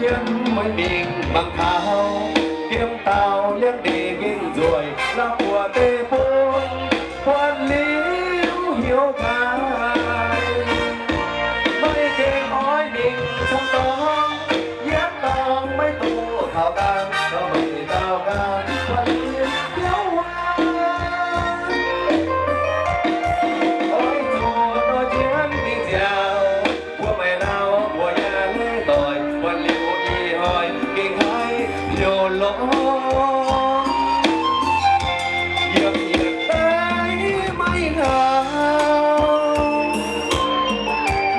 Meih mingh mangc taux, yiem dauh liangv ndeic gengh nzueic, lauh buoz deix bung, buatc liuz hnyouv nqaai. Meih gengh oix mingh camv dorngx, yietv dorngx maiv duqv taux dangh, meih daauh ganh buatc liuz hnyouv nqaai. Oix zuqc nor jienv mingh nziaauc, mbuo maaih lauh mbuo yaac leiz doic, buatc liuz ih hnoi gengh haiz hnyouv lorz. Yiem yietc daaih maiv ngaux,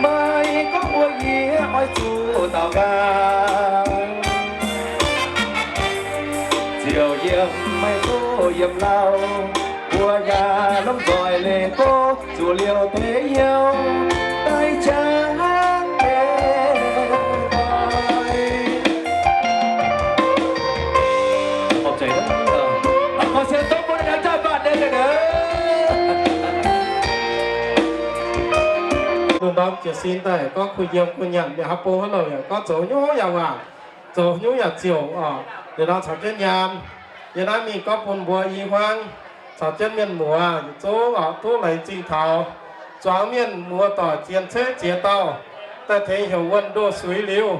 meih gorngv mbuo yie oix zuqc daaux nqaang. Ziouc yiem maiv duqv yiem lauh, mbuo yaac lomh nzoih leih go, zuqc liouh deix hnyouv daaih jangv deix doic. Khov sienx dongh mbuo nyei jauv-baeqc deix deix. Mbuo ndorm jiez sin daaih gorngv kuh yiem kuh nyanc, mienh haaix bung haaix louc yaac gorngv zoux nyungc yaac waac, zoux nyungc yaac ziouc oc. Liuz nor caux jienv nyaam, yie naaiv mingh gorngv bun mbuo i hmuangv caux jienv mienh muoz yietc zungv oc, duqv laengz zingh taux zuangx mienh muoz doic zien ceiv ziex dauh daaih tengx heuc wuonh ndoh suiv liuz,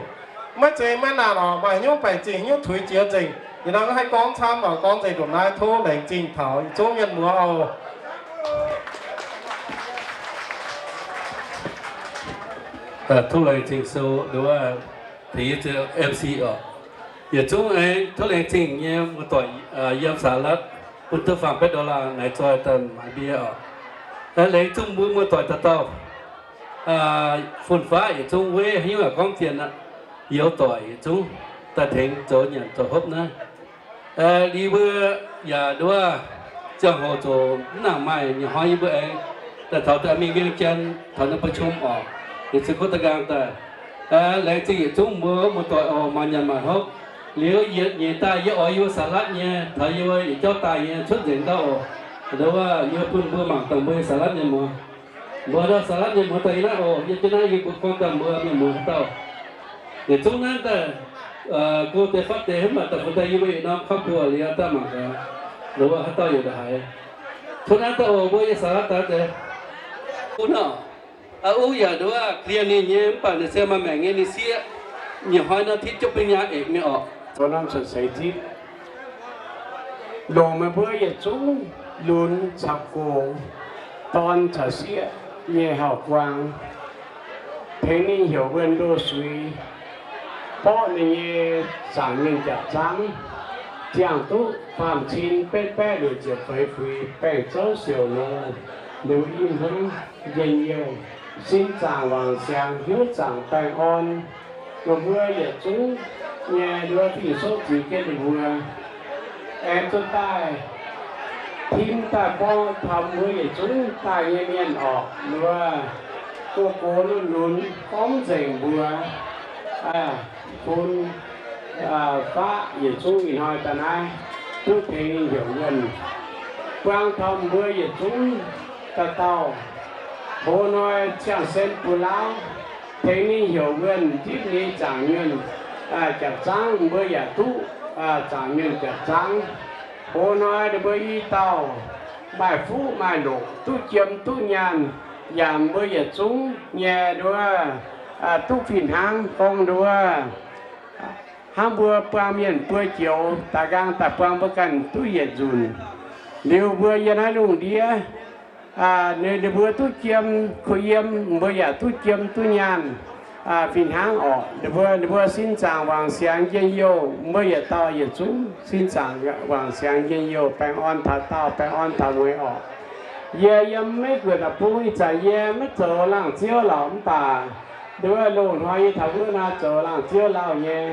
maiv zeiz maiv naanc oc, maaih nyungc baengc zingh nyungc tuix jiex nzengc. Liuz nor haih gorngv camv oc, gorngv nzengc ndongc naaiv, tov laengz zingh taux yietc zungv mienh muoz oc. Tov laengz zingh sou, tengx yie MC oc. Yietc zungv aengx tov laengz zingh nyei muoz-doic yiem Saalatv, bun duqv faam baeqv dollar naaic zoih daaih maaiz mbie oc. Laengz zingh mbuo muoz-doic dauh dauh, fun-faqv yietc zungv weiv haaix nyungc yaac gorngv zien aqv. Youz doic yietc zungv daaih tengx zoux nyanc zoux hopv naaiv. Liuz mbuo yaac nduov ziangh hoc zoqc mv nangc maaih nyei hnoi yie mbuo aengx daaih taux daaih mingh Vieng Jien taux naaiv ประชุม oc, yietc zungv gorngv daaih nqaang daaih. Laengz zingh yietc zungv mbuo muoz-doic oc, maaih nyanc maaih hopv. Liuz yietc nyeic daaih yie oix yie mbuo Saalatv nyei, taux yie mbuo yietc jauv daaih nyei cuotv nzengc ndau oc. Nduov yie bun mbuo mangc daaih mbuo Saalatv nyei muoz. Mbuo ndau Saalatv nyei muoz daaih yie naaiv oc, yie jienv naaiv yie mbuo gorngv daaih mbuo mienh muoz haaix dauh. Yietc zungv naaiv daaih go deix fatv deix hnangv, maaih daaih fun daaih yie mbuo yietc norm ครอบครัว liuz daaih mangc gaax, nduov haaix dauh yaac ndongc haaix. Tov naaiv daaih oc, mbuo yie Saalatv daaih deix. Bun oc, uv yaac nduov clear ninh nyei, mv baac ninh se maaih maengc nyei, ninh sieqv nyei hnoi nor อาทิตย์ jopv bun nyaah eix mingh oc. Zoux norm cuotv seix zipv. Longc meih mbuo yietc zungv lunx caux gox, dorn caux sieqv nyei hauv-guaang, tengx ninh heuc wuonh ndoh suiv, borqv ninh nyei zaangc mienh jaax-zaangv, ziangh duqv faam-cin betv baeqv luoqc ziepc feix fuix baengc zouv siouc longx, liuz i hmuangv njien-youh, sin zaangc wangc siangx, hnyouv zaangc baengh orn. Meih mbuo yietc zungv nyei nduov Ging-Sou ziux jienv ninh mbuo, aengx duqv daaih tim daaih gorngv taux mbuo yietc zungv daaih nyei mienh orqc, nduov gox gox lunx lunx gorngv nzengc mbuo fun faqv yietc zungv ih hnoi daaih naaiv duqv tengx ninh heuc wuonh, buang taux mbuo yietc zungv dauh dauh. Hoz hnoi ziangh sen bun lauv, tengx ninh heuc wuonh nzipv ninh zaangc mienh jaax-zaangv, mbuo yaac duqv zaangc mienh jaax-zaangv. Hoz hnoi ninh mbuo i dauh maaih fuqv maaih loqc, duqv jiem duqv nyaanh, yaac mbuo yietc zungv nyei nduov duqv fih hnangv gorngv nduov hnangv mbuo buang mienh buo joux daaih nqaang daaih buang mbuo ganh duqv yietc nzunc. Liuz mbuo yiem naaiv lungh ndiev, ninh mbuo duqv jiem kuh yiem, mbuo yaac duqv jiem duqv nyaanh fih hnangv orqc. Ninh mbuo, ninh mbuo sin zaangc wangc siangx njien-youh, mbuo yietc dauh yietc zungv sin zaangc wangc siangx njien-youh, baengh orn taux daauh, baengh orn taux mueiz orqc. Yie yiem Meiv Guoqv deic-bung ih zanc yie maiv zoux laangh ziouv lorqc, mv baac nduov loz-hnoi yie taux wuov naaiv zoux laangh ziouv lauh nyei.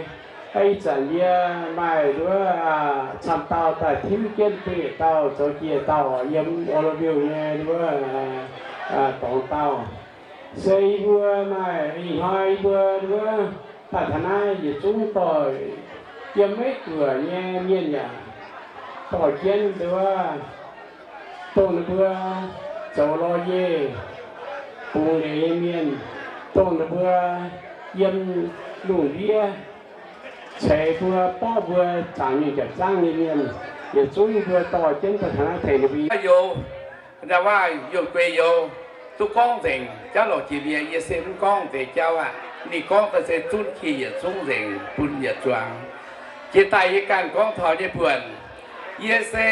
Ih zanc yie maaih nduov camv dauh daaih tiuv jienv bun yietc dauh zoux jiex dauh yiem O L V nyei nduov dorngx dauh. Se yie mbuo maaih ih hnoi yie mbuo nduov daaih taux naaiv yietc zungv doic yiem Meiv Guoqv nyei mienh yaac dorh jienv nduov dongh ninh mbuo zoux lorz yeih bungx leiz nyei mienh, dongh ninh mbuo yiem lungh ndiev Ceix mbuo, borqv mbuo zaangc mingh jaax zaangv nyei mienh, yietc zungv yie mbuo dorh jienv daaih taux naaiv tengx ninh mbuo youz, ndau waac yunh gueix youz, duqv gorngv nzengc jauv longc jiex mienh. Yie se mv gorngv deix jauv aqv. Ninh gorngv daaih se zunv kie yietc zungv nzengc bun yietc zuangx. Jiex daaih yie ganh gorngv taux nyei buonc, yie se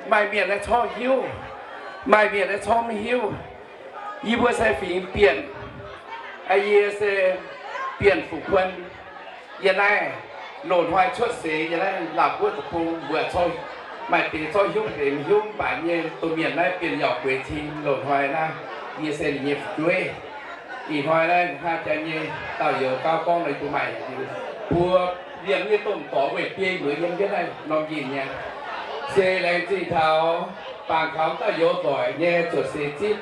maaih mienh naaiv corc hiuv, maaih mienh naaiv corc mv hiuv. Yie mbuo se fingx Bienh, yie se Bienh Fuqv Kuon. Yie naaiv loz-hnoi cuotv seix yie naaiv Laauh Guoqv deic-bung, mbuo maaih deix zorqv hiuv, deix mv hiuv, mv baac nyei domh mienh naaiv Bienh Yauh Gueix Cing loz-hnoi naaiv, yie se ninh nyei fu'jueiv. Ih hnoi naaiv hnangv jaax nyei dauh youz gauh gorngv nor, yie mbuo maaih, mbuo liemh nyei domh dorc weih biei muoz yiem jienv naaiv norm njien nyei. Se laengz zingh taux bangc kaux dauh youz doic nyei zuotc seix zipv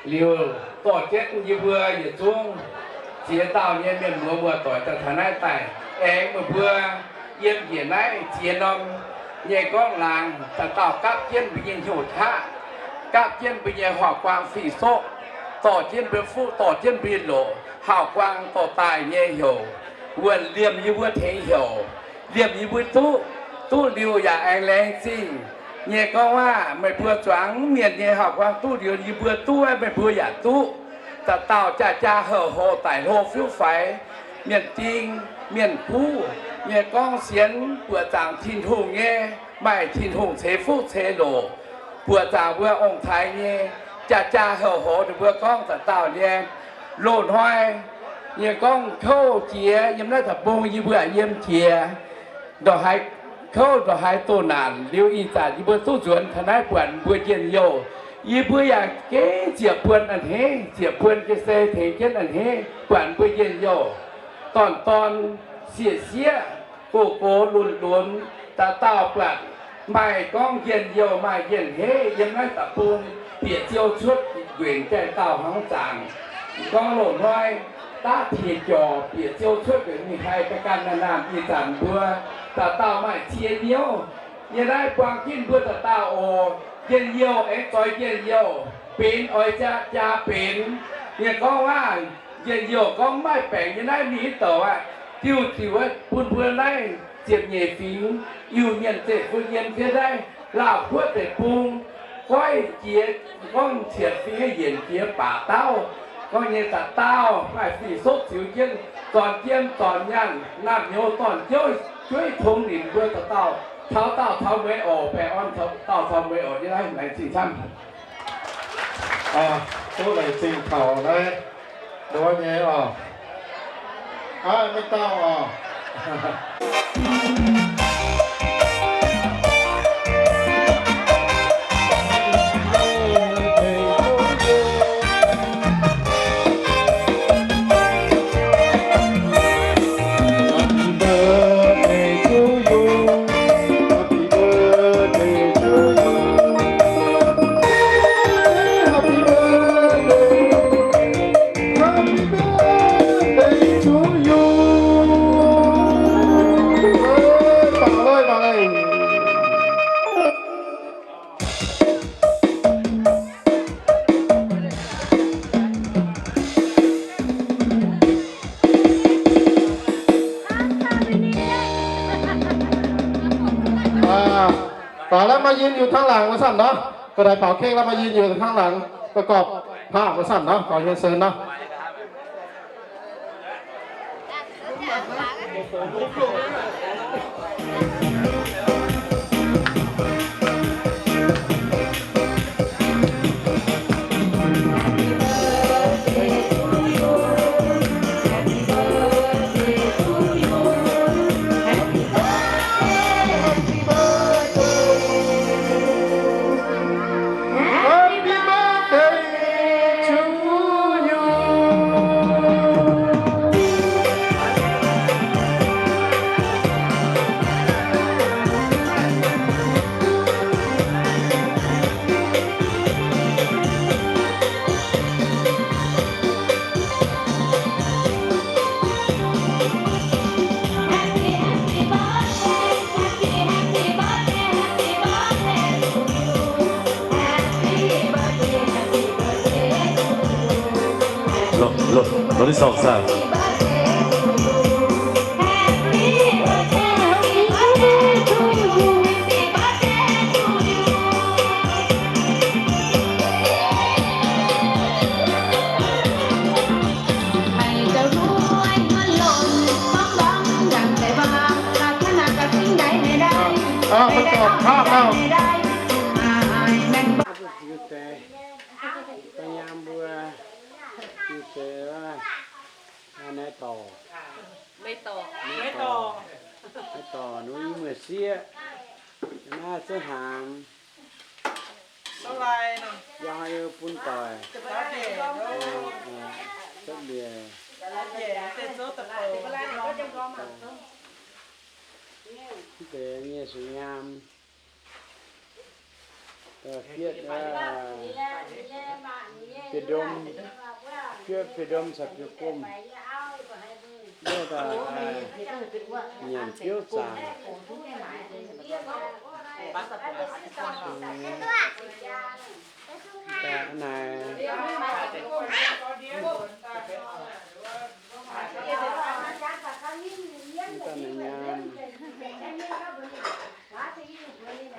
liuz, dorh jienv yie mbuo yietc zungv ziex dauh nyei mienh muoz muoz-doic daaih taux naaiv daaih, aengx meih mbuo yiem njiec naaiv ziex norm nyei gorngv laangz, dauh dauh gapv jienv mbuo nyei hnyouv qaqv, gapv jienv mbuo nyei horqc guang fih soqv, dorh jienv mbuo fuqv, dorh jienv mbuo nyei loqc, hauv guang dorh daaih nyei heuc, wuonh liemh yie mbuo tengx heuc, liemh yie mbuo duqv, duqv liuz yaac aengx laengz zingh nyei gorngv waac, meih mbuo zuangx mienh nyei hauv guang duqv liuz, yie mbuo duqv, meih mbuo yaac duqv. Dauh dauh jaa-jaa houc-houc daic hlo fiuv faix, mienh ding mienh kuv nyei gorngv sienx buoqc zaangc Tin-Hungh nyei, maaih Tin-Hungh ceix fuqv ceix loc, buoqc zaangc mbuo ong-taaix nyei, jaa-jaa houc-houc ninh mbuo gorngv dauh dauh nyei loz-hnoi nyei gorngv kouv jiex yiem naaiv deic-bung, yie mbuo yiem jiex ndongc haaix kouv ndongc haaix doh naanc liuz, ih zanc yie mbuo duqv nzuonx taux naaiv buatc mbuo njien-youh. Yie mbuo yaac gengh ziec buon a'hneiv, ziec buon jienv se tengx jienv a'hneiv buatc mbuo njien-youh. Dorn-dorn sieqv-sieqv, gox-gox lunx-lunx, dauh dauh buatc maaih gorngv njien-youh maaih njien-hneiv yiem naaiv deic-bung, bieqc ziou cuotv nquenc jai dauh hmuangv zaangc. Gorngv loz-hnoi daav piex jorc bieqc ziou cuotv nquenc mingh haih ga'ganh naamh naamh ih zanc mbuo dauh dauh maaih cie hnyouv nyei naaiv buang jienv mbuo dauh dauh oc. Njien-youh aengx zoix njien-youh, benx oix jaa jaa benx. Yie gorngv waac, njien-youh gorngv maiv baengc nyei naaiv mingh douc aqv, diuh diuc bun mbuo naaiv ziepc nyeic fingx Iu-Mienh zeiv-fun yiem jienv naaiv Laauh Guoqv deic-bung, goiv jiex gorngv cietv fingx yienc jiex baac dauh, gorngv nyei dauh dauh maaih fih soqv ziux jienv, zornc jiem zornc nyaanh, naamh nyouz dorn-jueiv tongx nimc mbuo dauh dauh, taux dauh taux mueiz oc, baengh orn taux dauh taux mueiz oc. Yie naaiv laengz zingh camv. Duqv laengz zingh taux naaiv nduov nyei oc. Aa, maiv dauh oc. Aa, daaih laaix maaih yinh yiuc tangv laangc wuov sanc nor, ga'naaiv baaux kengh laaix maaih yinh yiuc tangv laangc, ga'gorpc paah wuov sanc nor, gorx hien sen nor. Lov, lov, lov deix song saah? Mbuo dorh topv lauh. Mbuo deix, da'nyaam mbuo, mbuo deix, naaiv dorc, naaiv dorc, naaiv dorc, nungx i muoz-sieqv, naaiv zunv hnaangx, yangh yie bun doic, zouv mbiec, mv deix nyei sux nyaam. Fietv, fietv ndom, fietv, fietv ndom caux biouv gomh. Nyanc biouv zaangc. Naaiv,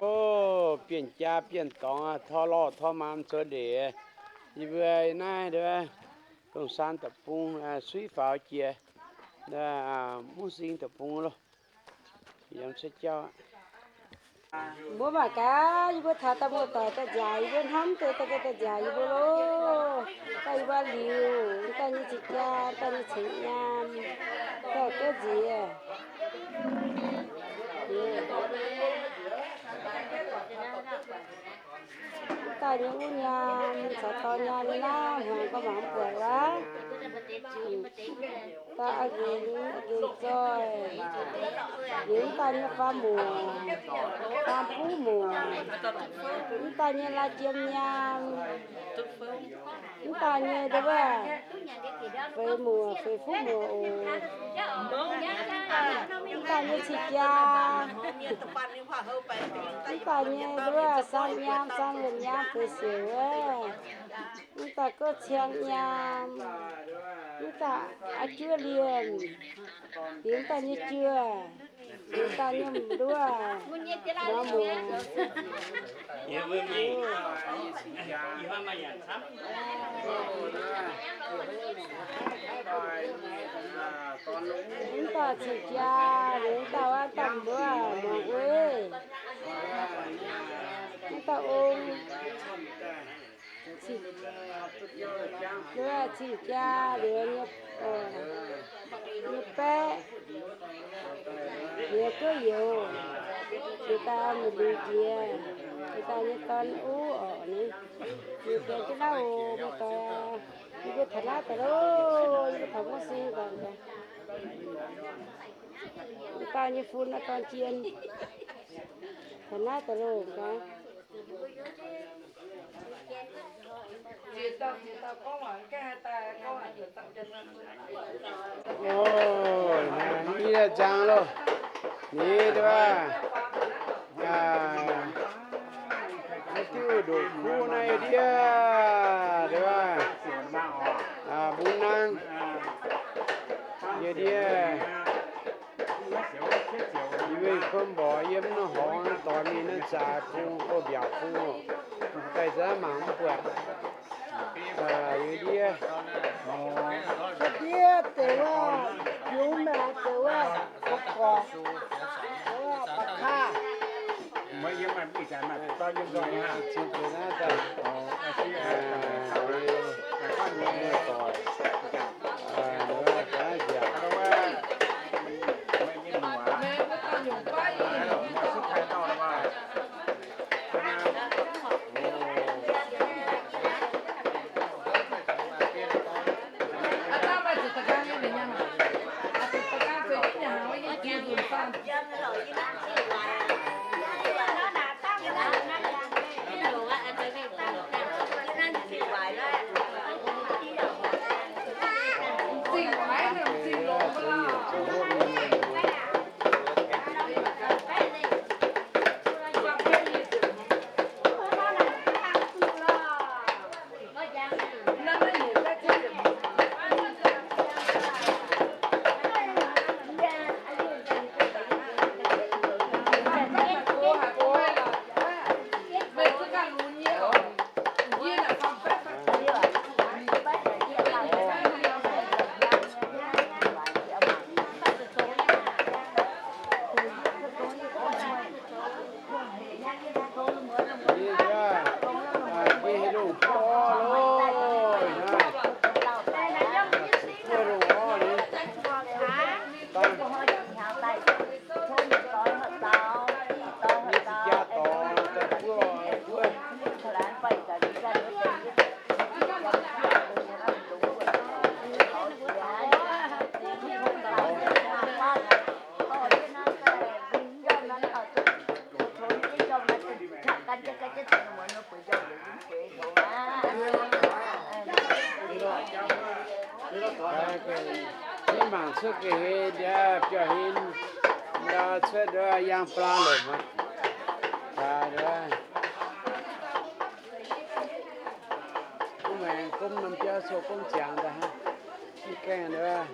o, bienh jaa bienh dorngx, tor lorh tor maam zoux ndeic. Yie mbuo naaiv, Dongh Saan Deic-Bung, suiv faaux jiex, Mungv Sing Deic-Bung loh. Yiem cuotv jauv aqv. Mbuo mangc gaax, yie mbuo taux daaih muoz-doic daaih nziaauc yie mbuo hnamv deix daaih, daaih nziaauc yie mbuo loh. Daaih yie mbuo liuz, daaih nyei cing-jaa, daaih nyei ceng nyaam, daaih gouv nziex. Mv daaih nyei uv nyaam caux dorn nyaam nyei naaiv hmuangx gauh mangc mv buatc wuov. Daaih a'nqingx, a'nqingx zoih, liuz mv daaih nyei faam muoc, faam buv muoc, mv daaih nyei la'jiem nyaam, mv daaih nyei nduov, feix muoc, feix fuqv muoc oc. Mv daaih nyei cing-jaa, mv daaih nyei nduov, saang nyaam, saang wuonh nyaam, feix siouc wuov. Mv daaih gouv ciang nyaam, mv daaih a'juov liemh, liuz mv daaih nyei juoh, liuz daaih nyei nduov, muoz muoc. Mv daaih cing-jaa, liuz mv daaih wuov daaih nduov, muoz uiv, mv daaih ong. Liuz cing-jaa liuz nyei, nyei baeqv, liuz gouv youz, liuz daaih mingh liuz jiex, liuz daaih nyei dorn uv orqc ni. Liuz jiex jienv naaiv oc, muoz-doic aac, yie mbuo taux naaiv daaih loh, yie mbuo taux Mungv Sing daaih. Daaih nyei fun dorn jien, taux naaiv daaih loh gaax. O, naaiv nzang loh. Ni deix, naaiv diuh ndoqc kuv naaiv yie ndiev, deix, mbungv nangv, yie ndiev. Yie mbuo kuonv mborqc yiem naaiv horngz doix mingh naaiv zaaix bung, o, mbiaauc bung oc. Daaih za'gengh mangc mv buatc. Yie ndiev, ndiev deix wuov, yungz maengx deix wuov, gorqv-gorqc, deix wuov, ba'qaah. Cuotv ga'hlen ndiev biauv-hlen, ndau cuotv nduov yangh blaan lomc aqv. Taux nduov, gomv maengx gomv norm biauv cou gomv ziangx daaih hnangv. Mv gaengh nduov,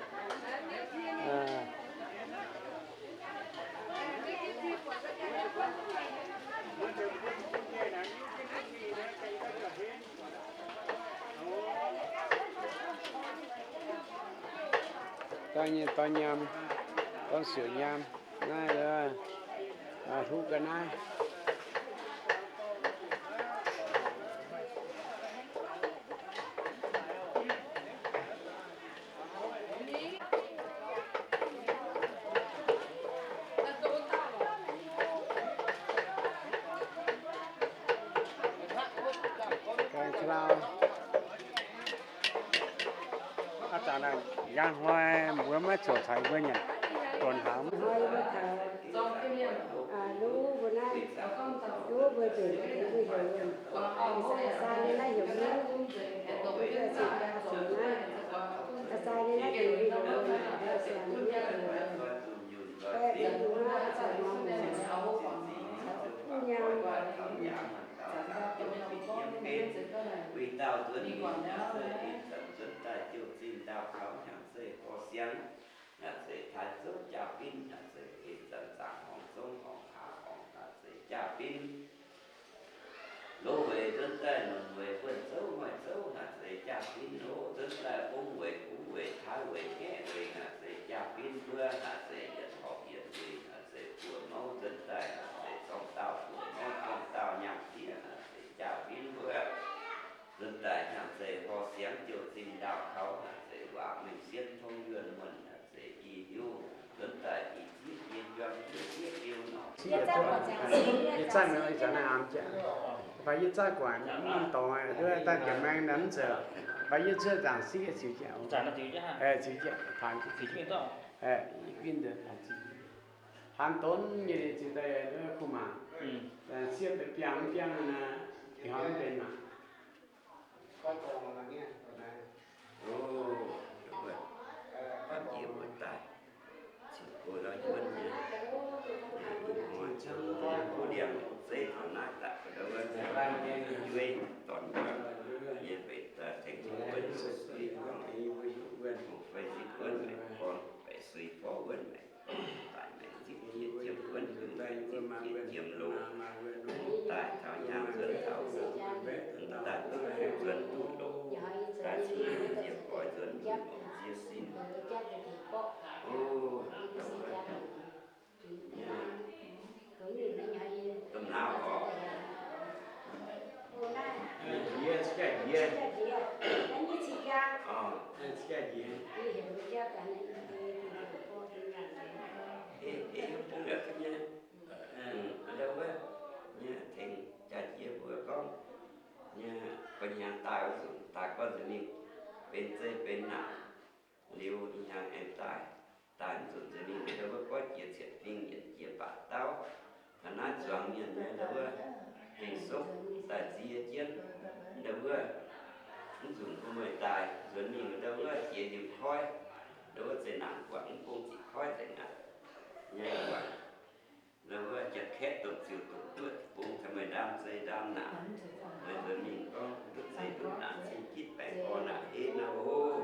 dorn nyei dorn nyaam, dorn siouc nyaam, naaiv hluqv ga'naaiv. Aav zanc naaiv, njang hnoi mbuo maiv ziouc caux mbuo nyanc donx hnaangx. Hnoi mbuo taux, aa, luv mbuo naaiv, luv mbuo nzunc mbuo heuc, aa, saa nyei naaiv heuc mingh, mbuo zinh jaa zunc naaiv, aa, saa nyei naaiv heuc mingh, mbuo siang nyei heuc, baeqv mingh mbuo naaiv caux muangx mbuo caux kuv nyaam. Wei dauh nzuonx mingh hnyangx-zeih ih zanc nzuonx daaih jiu-zinh ndaauh kaux hnyangx-zeih gorx siang, hnyangx-zeih taaix zouv jaa-binv, hnyangx-zeih ih zanc zaangc horngz zouv horngz haav horngz, hnyangx-zeih jaa-binv. Loz-weic nzuonx daaih nunc weic buonv zouv ngoix zouv, hnyangx-zeih jaa-binv. Loz nzuonx daaih bung weic, kuv weic, taaix weic, ngaeqv weic, hnyangx-zeih jaa-binv mbuo, hnyangx-zeih yietc horpc yietc weic, hnyangx-zeih buoz mouv nzuonx daaih, hnyangx-zeih zorng daauh buoz mouv zorng daauh nyaanh diev, hnyangx-zeih jaa-binv mbuo. Nzuonx daaih hnyangx-zeih horh siangx jiu-zinh ndaauh kaux, hnyangx-zeih waac mengh sieqv tongv yuonh muonh, hnyangx-zeih i hiuv nzuonx daaih i zieqv yie juang zieqv zieqv liuz nor. Yie zanc, yie zanc naaiv aamx jiex, mv baac yie zanc guangc norm dorngx, duqv daaih jiex maeng naaiv mv zeiz, mv baac yie zuov nzaangc siqv ziux jiex, ziux jiex, paanx ziux jiex, ginv deix paanx ziux jiex, haan donv nyei ziux daaih kuv maac, sieqv deix biangh mv biangh naaiv, ih hnoi mv benx maac. Jiex mbuo daaih, ziux go lorz yuonv nyei, ih hnoi ziux go liangh zeiv taux naaiv daaih, jueiv dorn nyei mbeih daaih tengx jienv wuonv suiv gorngv, fei ziqv wuonv maengx gorngv, baeqc suiv forv wuonv maengx gorngv, daaih maengx ziqv jiex jiem wuonv, ziqv jiex jiem longx, daaih taux hnyangx nzuonx taux, daaih duqv nzuonx duqv longx, daaih cingx njiec goix nzuonx duqv longx ziex sin. O, domh nauz oc. Jiex, jiex. Orv. Ei, ei, bung yaac nyei. Ndau wuov, nyei tengx jaax-jiex mbuo gorngv, nyei gu'nyuoz daaih wuov nzunc daaih gorngv nzunc mingh benx zeiv benx naanc liuz, ih hnyangx aengx daaih, daaih nzunc nzunc mingh ndau wuov goiv jiex cietv fing yienc jiex baac dauh. Taux naaiv zuangx mienh nyei ndau wuov gengh sopv daaih nzie jienv ndau wuov mv nzunc mbuo mueiz daaih nzuonx mingh ndau wuov jiex njiec koiv, ndau wuov zeqc naanc guangc mv bung ziqc koiv nzengc aqv. Nyei guangc ndau wuov jaa-kaeqv dongh ziouc dongh duqv bung taux meih ndaam zei ndaam naanc, meih nzuonx mingh gorngv duqv zei duqv naanc cing gitv baengh orn naanc heh nor oc.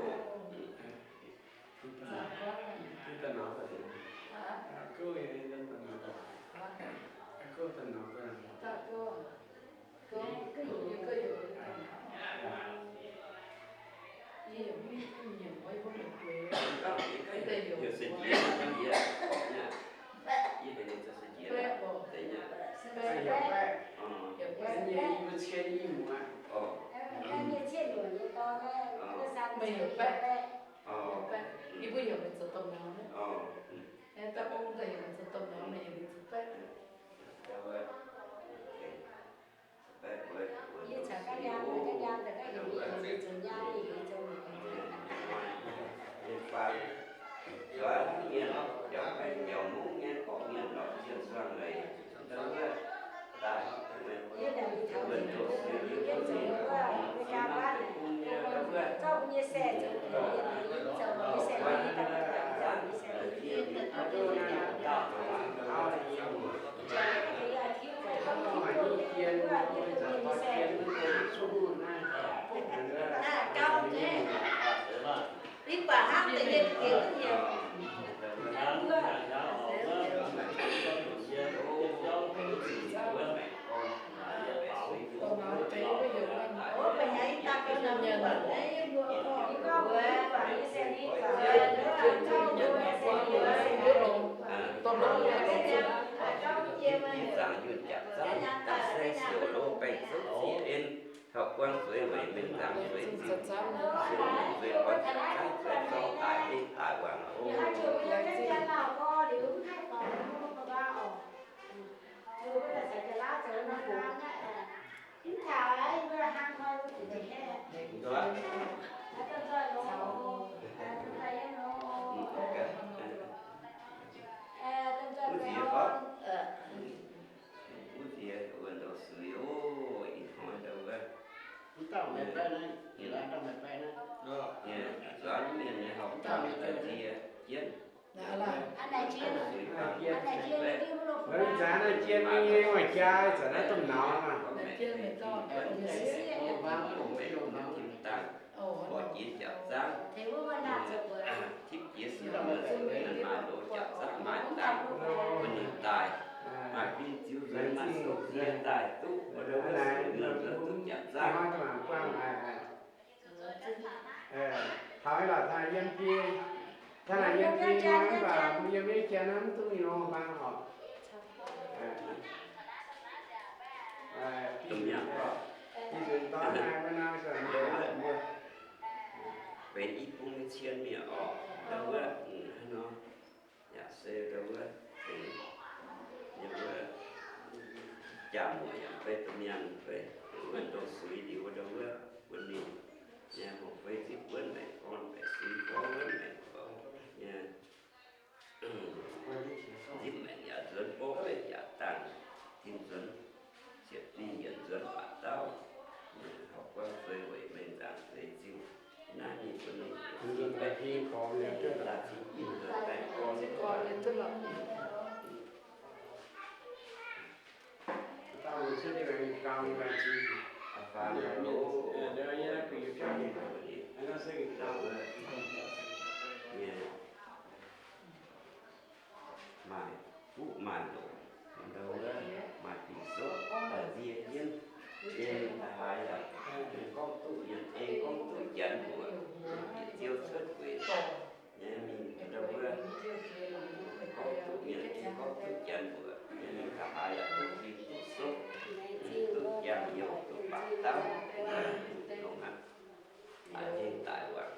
Yie mbuo heuc meih zoux domh nauz. Yie caux ganh nyaam, ganh nyaam daaih ganh heuc mingh zoux nyaam, mingh heuc zoux mingh. Yie naaic mingh taux mingh, yie zoux wuov America wuov, zorqv mbuo nyei saeh zoux mingh, yie zoux mbuo nyei saeh mingh daaih. Ih zanc yunh jaax zaangv daaih se siouc loz baengh zuqv ziex en, taux buangv zueiz weic mengh nzangc zueiz ziuh, siouc mengh zueiz gorn jaax zaangv zueiz zorng daic hengv daic waanc oc. Wuov nziex fai? Wuov nziex wuov ndau suiv oc, ih hnoi ndau wuov. Zuangx mienh nyei horpc dangh daaih nzie jienv. Mv zeiz naaiv jien nyei, ih zanc naaiv domh nauz maah. Tin dangh, borqv jiex jaax zaangv, tipv jiex sieqv, maaih loz jaax zaangv maaih dangh, bun ninh daaih, maaih bin ziux nzuonx, maaih sou ziex daaih duqv, bun ninh duqv jaax zaangv. Taux lorqc, taux yiem biei, taux yiem biei nor, mv baac mbuo yiem maiv jien naaiv mv duqv mingh nor, mangc oc. Dongh mi'aqv, dongh mi'aqv. Benx i bung nyei cien mienh oc, ndau wuov, hnangv nor, yaac se ndau wuov, benx, ndau wuov, jaa-muoc yaac fai domh mienh fai, ndau wuov ndau suiv liuz ndau wuov bun ninh, nyei horpc fei zipv wuonv maengc orn baeqc suiv gorngv wuonv maengc orn, nyei zipv maengc yaac nzuonx, borqv maengc yaac dangh, tin nzuonx, ziepc zinh yienc nzuonx baac dauh, horpc guangc zueiz weic mengh nzangc zueiz ziuh. Naaiv ninh bun ninh daaih cingx nzuonx daaih gorn. Maaih fuqv maaih loc, ndau wuov maaih dingc sopv, nzie jienv, en haaix yaac gorngv duqv, yiem en gorngv duqv janx mbuoqc, bieqc ziouv cuotv gueix nyei mingh, ndau wuov gorngv duqv mienh, en gorngv duqv janx mbuoqc nyei mingh, haaix yaac duqv dingc duqv sopv, duqv jangx youh, duqv baac dauh, dongh aqv. Aa, hengx daic waac.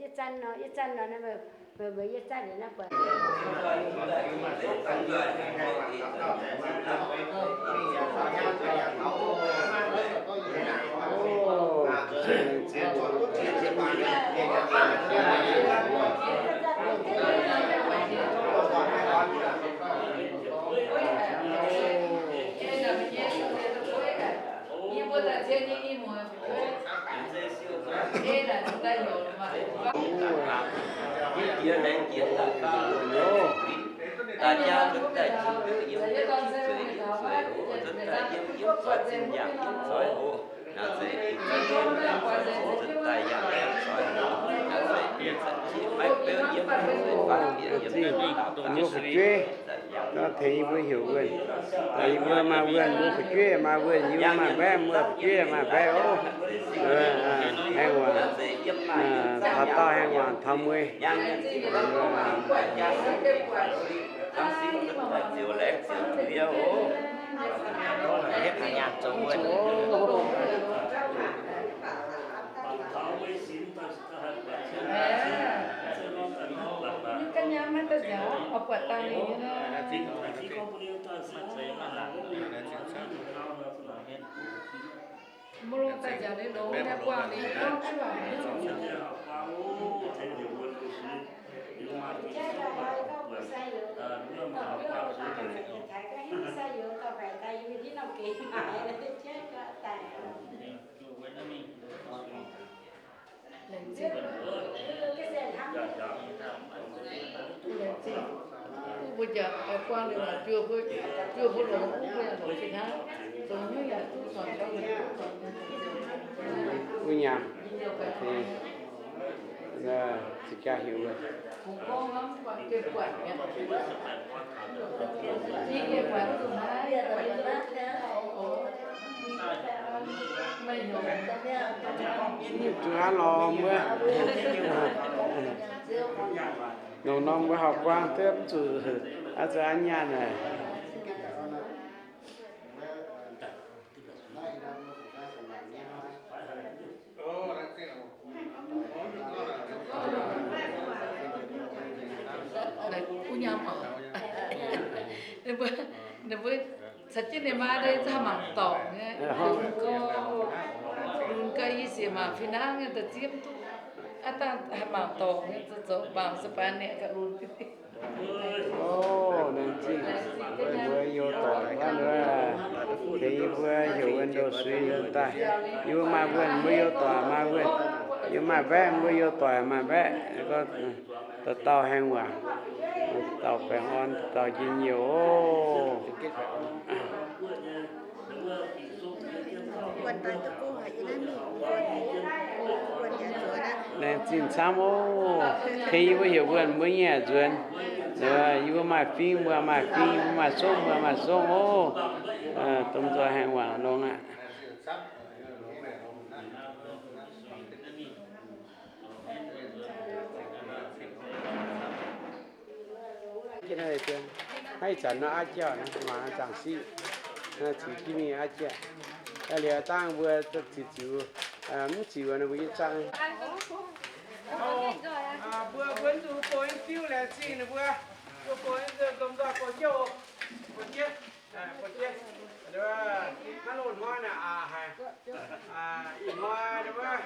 Yie zanc nor, yie zanc nor, mbuo yie zanc nor buatc. Daaih jaa nzuonx daaih jiex yiem zueiz yiem zueiz oc, nzuonx daaih yiem yiem zoix zinh yangh yiem zoix oc. Naaiv zeiz yiem zoix zinh nzuonx daaih yangh yiem zoix oc. Naaiv zeiz yiem zanc jiex maiv beuv yiem zueiz faanv bieqc yiem naaiv dauh daaih fu'jueiv. Nor tengx yie mbuo heuc wuonh. Yie mbuo maaih wuonh, mbuo fu'jueiv maaih wuonh, yie mbuo maaih mbaeqv, mbuo fu'jueiv maaih mbaeqv oc. Aengx waac, taux dauh aengx waac taux mueiz. Mbuo longc daaih nziaauc ninh longx nyei buangh ninh gorngv jienv waac. Laengz zingh. Wuov nyaam, za'gengh heuc wuov. Zuqc hnangv nor wuov, longc norm mbuo hauv-guaang duqv mv zuqc aqv, zuqc aqv nyaanh aqv. Ninh mbuo caux jienv ninh maa deix za'gengh mangc dorngc nyei. Lunx gau, lunx gau, yie siec mangc fih hnangv nyei da'ziemv duqv. Aav dangh haih mangc dorngc nyei, zoux zoux mangc se baac ninh gauh lunx. O, laengz zingh mbuo youh doic hnangv nor, tengx yie mbuo heuc wuonh ndoh suiv nzuonx daaih. Yie mbuo maaih wuonh mbuo youh doic maaih wuonh, yie maaih mbaeqv mbuo youh doic maaih mbaeqv. Dauh dauh haengh waac, dauh baengh orn, dauh njien-youh oc. Laengz zingh camv oc. Tengx yie mbuo heuc wuonh mbuo nyei nzuonx. Yie mbuo maaih fingv mbuo maaih fingv, yie mbuo maaih songv mbuo maaih songv oc. Domh nzoih haengh waac longx aqv. Hnangv ih zanc nor aqv jauh, mangc zaangc siqv, ziux jienv mingh aqv jauh. Liuz dangh mbuo ziux ziux, mv ziux nor mbuo yie zangv. Mbuo, mbuo zuqc bun fiuv laengz zingh ninh mbuo, zuqc bun domh nzoih bun jouh, bun jienv, bun jienv. Hnangv loz-hnoi naaic haiz, ih hnoi wuov,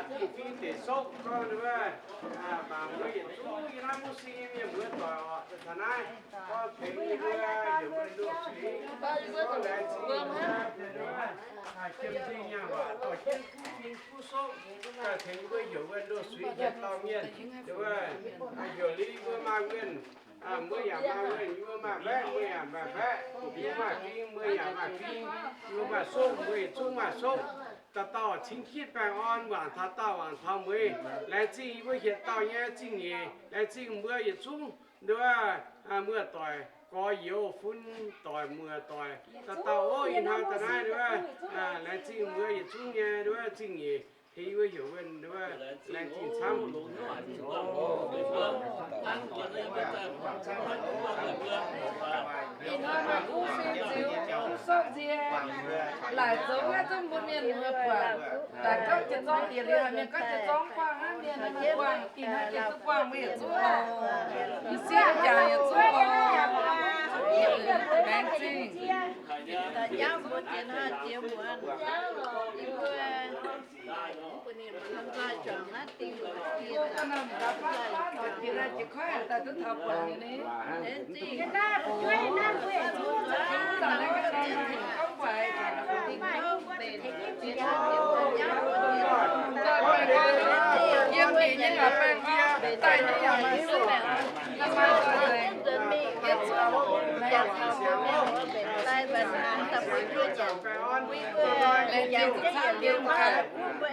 dingh fingv deix sopv gorngv wuov, mangc mbuo yietc zungv yie naaiv mbuo sing nyei mienh mbuo doic oc, taux naaiv gorngv tengx mbuo heuc mbuo ndoh suiv, gorngv laengz zingh mbuo wuov, jiem-zingh nyaanh waac dorh jienv kuv fingx kuv sopv, tengx mbuo heuc mbuo ndoh suiv yietc dauh mienh, wuov, heuc liuz mbuo maaih wuonh, mbuo yaac maaih wuonh, yie mbuo maaih mbaeqv, mbuo yaac maaih mbaeqv, yie mbuo maaih fingv, mbuo yaac maaih fingv, yie mbuo maaih sopv, mbuo yietc zungv maaih sopv. Dauh dauh cingx jienv baengh orn, wangc taux daauh wangc taux mueiz. Laengz zingh yie mbuo yietc dauh nyei zingh nyeic, laengz zingh mbuo yietc zungv nduov, muoz-doic gorx-youz, fun doic muoz-doic, dauh dauh ov, ih hnoi daaih naaiv nduov, laengz zingh mbuo yietc zungv nyei nduov zingh nyeic. Tengx yie mbuo heuc wuonh nduov, laengz zingh camv. Ih hnoi maaih kuv fingx ziux, kuv sopv nzie, laaic zoux naaiv zungv mbuo mienh muoz buatc. Daaih gorngv jiex zorng diex liuz, haiz mienh gorngv jiex zorng buangh hnangv, mienh buangh, ih hnoi jiex duqv buangh mbuo yietc zungv oc. M'sieqv jaax yietc zungv oc. Laengz zingh.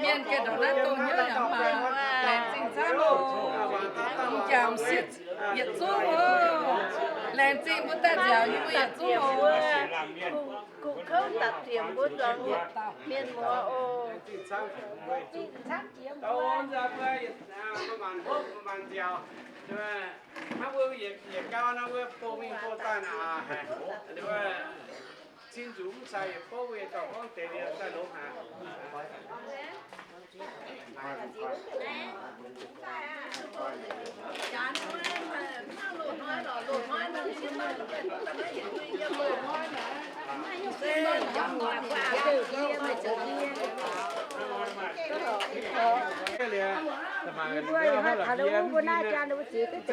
Mienh ganh ndongc naaiv dongh hnyouv yaac mv baac laengz zingh camv oc. M'jangc m'sieqv yietc zungv oc. Laengz zingh mbuo daaih nziaauc yie mbuo yietc zungv oc. Gu'kouv dapc ziepc mbuo zuangx mienh muoz oc. Hnangv mbuo yietc gau nor, mbuo bouh mingh bouh daaih naaic, cin nzunc mv cai yietc bouv, yietc dauh gorngv deix liuz daaih longx haic. Yie mbuo ih hnoi taux lungh mbuo naaiv jaa ninh mbuo ziex duqv deix,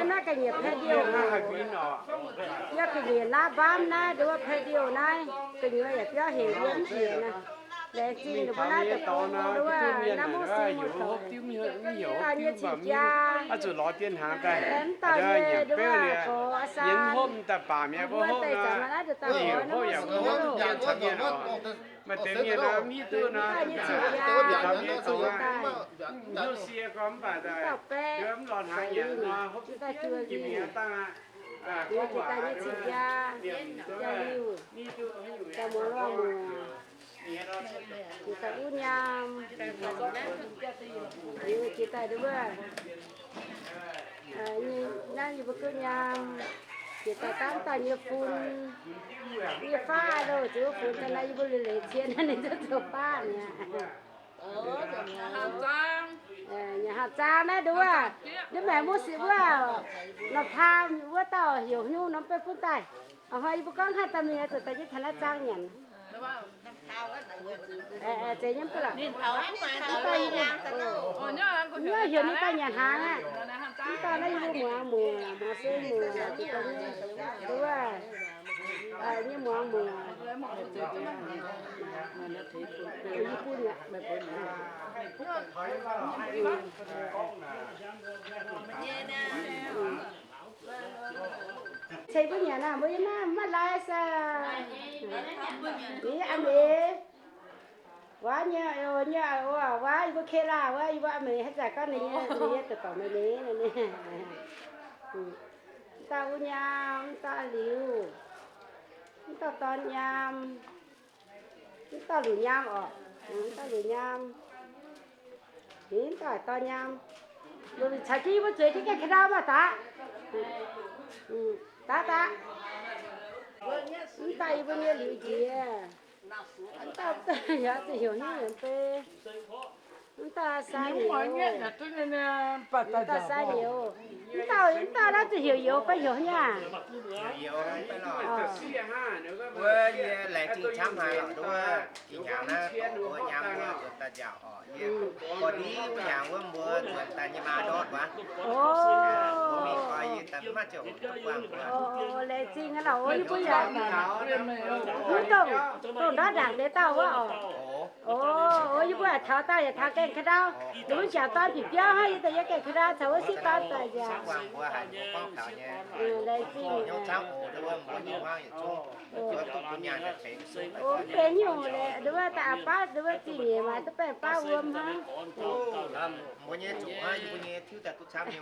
naaiv ga'nyiec video, yie ga'nyiec laav mbaamv naaiv nduov video naaiv, gu'nyuoz yaac biauv hec yie mv njiec naaiv. Laengz zingh mbuo naaiv deix dorngx nor, duqv mienh naaiv heuc hopv diuv, mv heuc hopv diuv mv baac mv zuqc lorz dien hnaangx daaih. Mv dauh nyei nduov, gorx aa saa, hopv daaih baac mi'aqv, mbuo hopv daaih nor, heuc hopv yaac mv hopv, dien caux mienh oc. Maaih deix mienh nor mv hiuv duqv nor, taux mienh zoux daaih, hnyouv sie gorngv mv baac daaih, mv lorz hnaangx nyanc nor, hopv diuv mingh dangh aqv. Gorngv waac, liuz, jiex daaih uv nyaam, jiex daaih nduov, naaiv yie mbuo duqv nyaam, jiex daaih dangv daaih nyei fun, nyei faav loh, zuqc fun daaih naaiv yie mbuo leiz leiz cien naaiv ninh duqv zoux faav mi'aqv. Nyanc haaix zaang naaiv nduov, ndiev maengx mbuo sipv wuov, nor taa wuov dauh heuc hnyouv norm beiv bun daaih. Hnoi yie mbuo gorngv haaix daaih mingh zuqc daaih jienv taux naaiv zaang nyanc. Zeiz nyei mv baac, mv dauh heuc ninh daaih nyanc hnaangx aqv. Mv dauh naaiv yie mbuo muangx muoc, muangx se muoc, nduov, nyei muangx muoc, yie bun aqv. Ceix mbuo nyanc naaic, mbuo yiem naaiv maiv laaix se. Ih, a'meix. Wuov nyei, nyei, wuov, yie mbuo Kayla wuov, yie mbuo a'meix haaix zanc gorngv ninh nyei, ninh nyei deix dorngx ninh, ninh, mv dauh uv nyaam, mv dauh a'liuz, mv dauh dorn nyaam, mv dauh luc nyaam orqc, mv dauh luc nyaam, mv dauh dorn nyaam. Caux jienv yie mbuo zueiz jienv gaengh ka'ndau maah daqc. Daqv daqv. Mv dauh yie mbuo nyei liuz njiec. Mv dauh, mv dauh yaac zuqc heuc hnyouv yaac bei. Mv dauh saa nyouz, mv dauh saa nyouz. Mv dauh, mv dauh naaiv zuqc heuc youz fai heuc hnyouv aqv? Wuov yie laengz zingh camv haic lorqc, nduov, ih hnyangx naaiv dorh mbuo nyaam mbuo nzuonx daaih nziaauc orqc. Yie gorx-ndiev wuov hnyangx wuov mbuo nzuonx daaih nyei maa ndortv wuov. Mbuo mingh koi yie daaih mv maaih ziangh hoc duqv buangh mbuo. Laengz zingh aqv lorqc, yie mbuo yaac mv dongh, dongh ndortv ndaangc deix dauh wuov orqc. O, yie mbuo yaac taux daaih yaac taux gaengh ka'ndau. Ninh mbuo jangc dorn bieqc biauv hnangv, yie daaih yiem gaengh ka'ndau caux wuov sieqv dorn daaih nziaauc. Laengz zingh. O, benx nyungc, nduov daaih aqc baav, nduov zingh nyeic maaih duqv baengh baav wuom hnangv. Mbuo nyei zuqc hnangv, yie mbuo nyei tiuv daaih duqv camv nyei.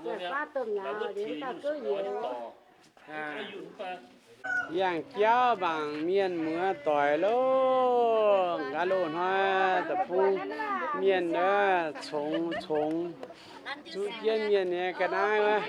Baeqc baav domh nyaaux liuz dauh gouv nyiec. Yangh jauv mangc mienh muoz doic loh. Nqa'loh hnoi da'bung mienh wuov congx congx zuqv jienv mienh nyei ga'naaiv wuov.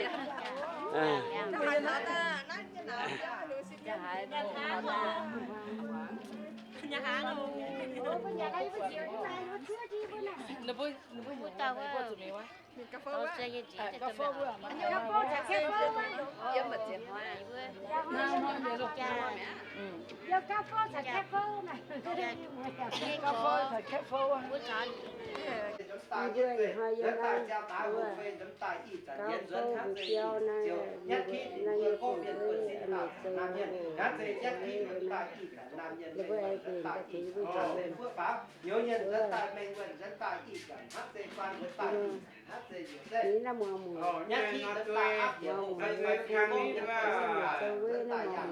Nyouz nyei nzuonx daaih mengh wuonh nzuonx daaih ih zanc, hnangv zeiz guanh nzuonx daaih ih zanc, hnangv zeiz njiec zeiv. Nyav kiv nzuonx daaih aapv yietc hungh fai fai fong nzuonx daaih yangh,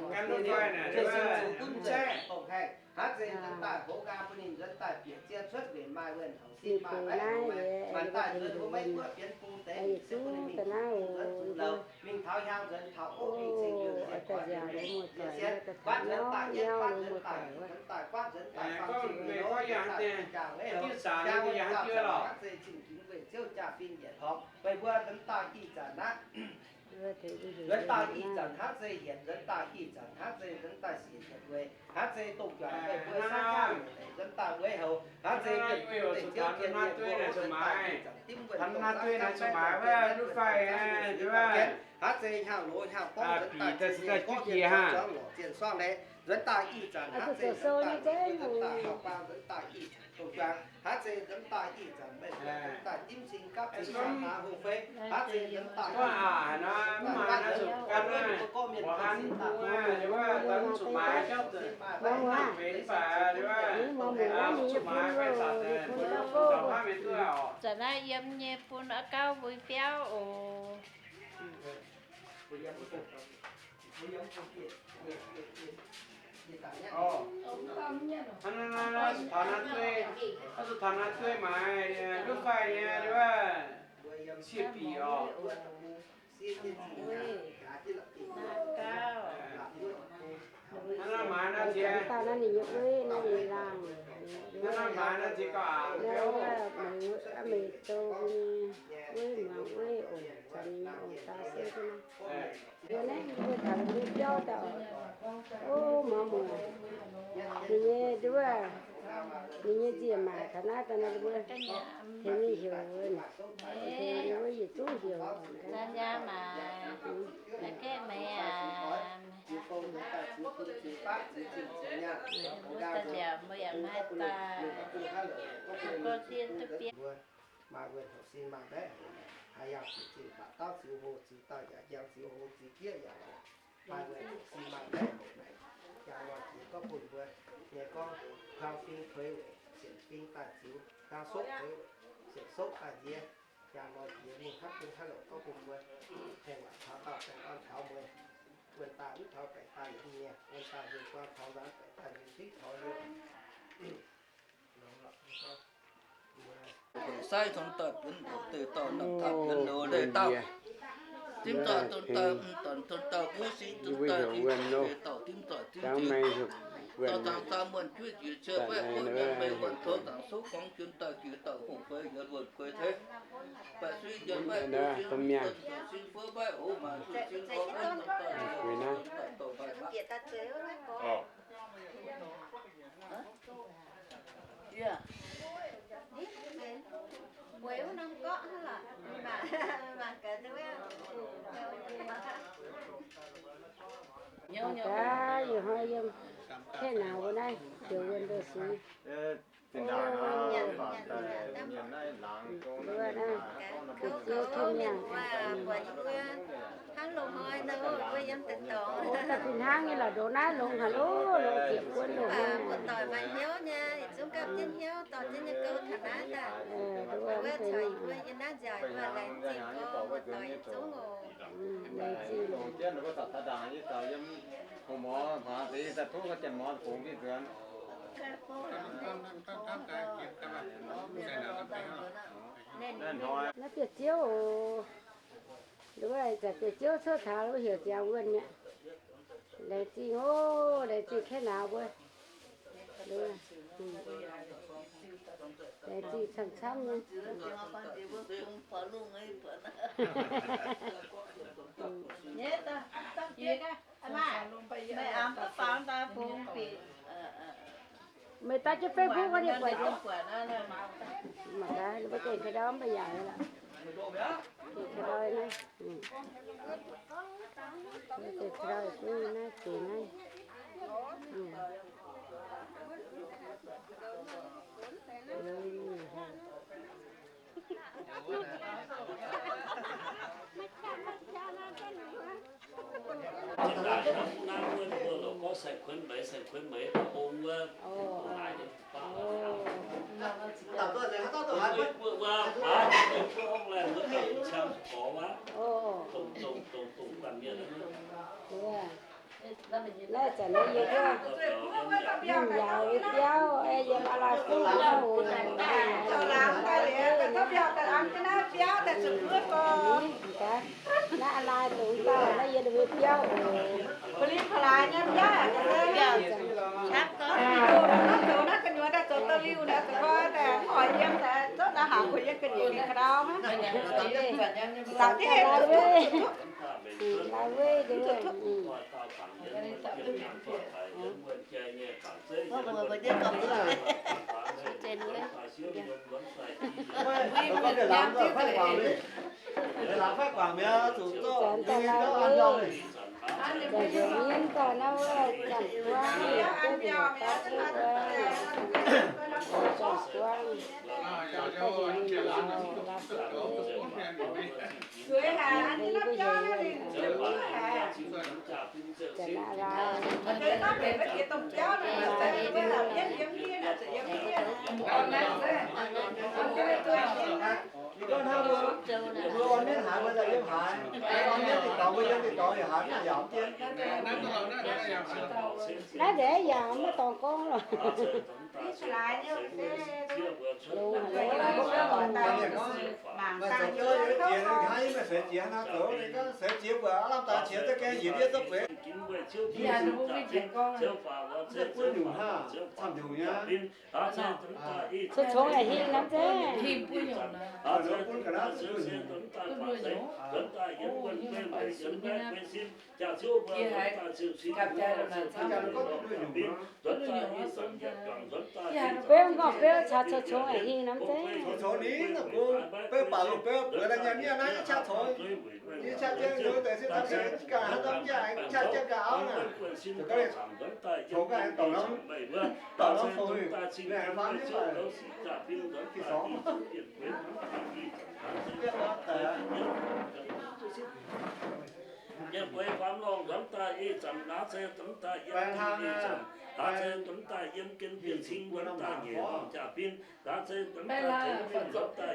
zuqc zuqc gunv zeiv dongh haengh, hnangv zeiz nzuonx daaih hoz nqaang bun ninh nzuonx daaih bieqc zien cuotv weic maaih wuonh taux sin maaih maiv haiz maanc daaih nzuonx wuov maiv guoqv bienx bung deix, se bun ninh mingh zuqc gunv nzuonx zuqc louh, mingh taux hiaang nzuonx taux ov, mingh cingx yunh sienx guatv yunh sienx, guatv nzuonx daaih yietv, guatv nzuonx daaih nzuonx daaih, guatv nzuonx daaih fangx zingh nzuonx daaih jangx weiv houc, jangx wuov dauh zanc hnangv zeiz zingh ginx weic Ziouv jaa-fin yietc horpc. Meih mbuo nzuonx daaih ih zanc aqv. Nzuonx daaih ih zanc hnangv zeiz hienx, nzuonx daaih ih zanc hnangv zeiz nzuonx daaih siec yietc weic, hnangv zeiz dongh juangc meih mbuo saav jaav nzuonx daaih weiv houc, hnangv zeiz mienh deic-ziouv jien mienh mbuo nzuonx daaih ih zanc dimv wuonh dongh zaangv jangv baeqv dongh jien, nzuonx daaih zaangv mbuo sic daaih jienv Haaix zeiz hnyangx-loz hnyangx-borngv nzuonx daaih zuqc nyei gorngv mienh zuangx lorqc zienh suangv leiz, nzuonx daaih ih zanc haaix zeiz nzuonx daaih, nzuonx daaih hauv baan, nzuonx daaih ih zanc dongh juang, haaix zeiz nzuonx daaih ih zanc meih nzuonx daaih dimv cing gapv cing caux hlaax hungh fei, haaix zeiz nzuonx daaih ih zanc, mv maaih naaiv zuqc gan naaiv, mbuo gorngv mienh zuqc sin daaih, zanc naaiv yiem nyei bun a'gauv mbuo biauv oc. Hnangv naaiv, naaiv zuqc taux naaiv dueiv, naaiv zuqc taux naaiv dueiv maaiz, ndutv faih nyei, wuov, sieqv-bic oc. Hnangv naaiv maaiz naaiv ziex, hnangv naaiv maaiz naaiv ziex gauh aqc. Meiz Zou nyei, wuov muangx wuov oc, zanc nyei oc, daaih se naaiv. Mbuo naaiv mbuo taux mbuo biauv daaih oc. O, muangx muoc. Ninh nyei nduov, ninh nyei nziec maac taux naaiv daaih nor mbuo tengx ninh heuc wuov, tengx ninh wuov yietc zungv heuc. Maaih wuonh houc sin maaih mbaeqc houc naaic, haaix yangh ziux zinh baac dauh ziux hlo, ziux dauh yaac njang, ziux hlo ziux jieqv yaac lorz. Maaih wuonh houc sin maaih mbaeqc houc naaic, jangx lorz jiex gorngv bun mbuo nyei gorngv hmuangv fing puix weic, sienx fing daaih ziux, hmuangv sopv puix weic, sienx sopv daaih nziex, jangx lorz jiex mingh hnangv bun haaix lorqc gorngv bun mbuo tengx waac taux dauh baengh orn taux mueiz, wuonh daaih mv taux baengc daaih yietc mienh, wuonh daaih mienh guang taux nzanc, baengc daaih mienh fingv taux liuz. Sai cong daaih buonv ndoqc deix dauh, namh taaih buonv ndoqc deix dauh. Dimv zoih dongh daaih mv dorn dongh daaih wuov sing dongh daaih jiex deix dauh dimv zoih zingv jiex. Dorh zaangc zaang muonh jueiv jiex ciou baeqv buo nyanc meih wuonh tov zaangc souv gorngv juon daaih jiex dauh hungh fei yaac luonh gueix teix. Baeqc suiv yaac baeqc buo sing dongh sin fuov baeqv oc, maaih zuqc sin orv wuonv dongh daaih jiex dongh daaih dorh maaih maqv. Mangc gaax, ih hnoi yiem Kaeqv naaic wuov naaiv, ziouc wuonh ndoh sux. Da'fih hnangv nyei lorqc, ndongc naaiv longx haic loh, ziepc buonc loh. Laengz zingh. Naaiv biauv-ziouv oc. Nduov zanc biauv-ziouv cuotv taux wuov heuc ziangx wuonh mi'aqv. Laengz zingh oc, laengz zingh Kaeqv naaic mbuo. Laengz zingh camv-camv nyei. Meih daaih jienv Facebook wuov ninh buatc nyei. Mangc gaax, ninh mbuo gengh ka'ndau mv baac yaac lorqc. Gengh ka'ndau naaiv. Gengh ka'ndau naaiv, gengh naaiv. Naaiv zanc naaiv yie mv yaauc biauv, yiem aa lai fungx biauv oc. Naaiv aa lai dongh dauh naaiv yie ndau biauv oc. Lai weiv, lai weiv. Zanc daaih lauh, zanc heuc mienh daaih naaiv wuov zanc buangv, duqv mbiauz daav wuov, zanc buangv, zanc daaih heuc mienh laaix, laaix buatc mbuo heuc, zanc aqv laaix. Ninh gorngv hnangv mbuo, mbuo orn mienv haaix mbuo daaih yiem haaix, orn mienv dingc dorngx mbuo yiem dingc dorngx yaac haaix, naaiv yaac mv dien. Naaiv nzengc yaac maiv dorngx gorngv lorqc. Longx haic. Maaih zoux jauv yiem jiex, hnangv yie maiv seix jiex hnangv zoux, ninh gorngv seix jiex mbuo aav lamh daaih qiex za'gengh njiec ndiev za'bueix. Mv zeiz buov nyungc hnangv, camv nyungc nyei. Congx congx aengx hingh norm zeiv. Beuv gorngv beuv caux congx congx aengx hingh norm zeiv. Congx congx ninh gorngv beuv baac lungh beuv bueix daaih nyanc miev naaiv nyei qaqv congx. Yie qaqv jienv nzunc deix se daaih ga'haaix norm jaax aengx qaqv jienv ga'auv naaic. Congx gaax aengx dorngc norm, dorngc norm fongc, ninh aengx faam jienv baac. Ga'sorngv. Baeng hlaang, baeng hlaang,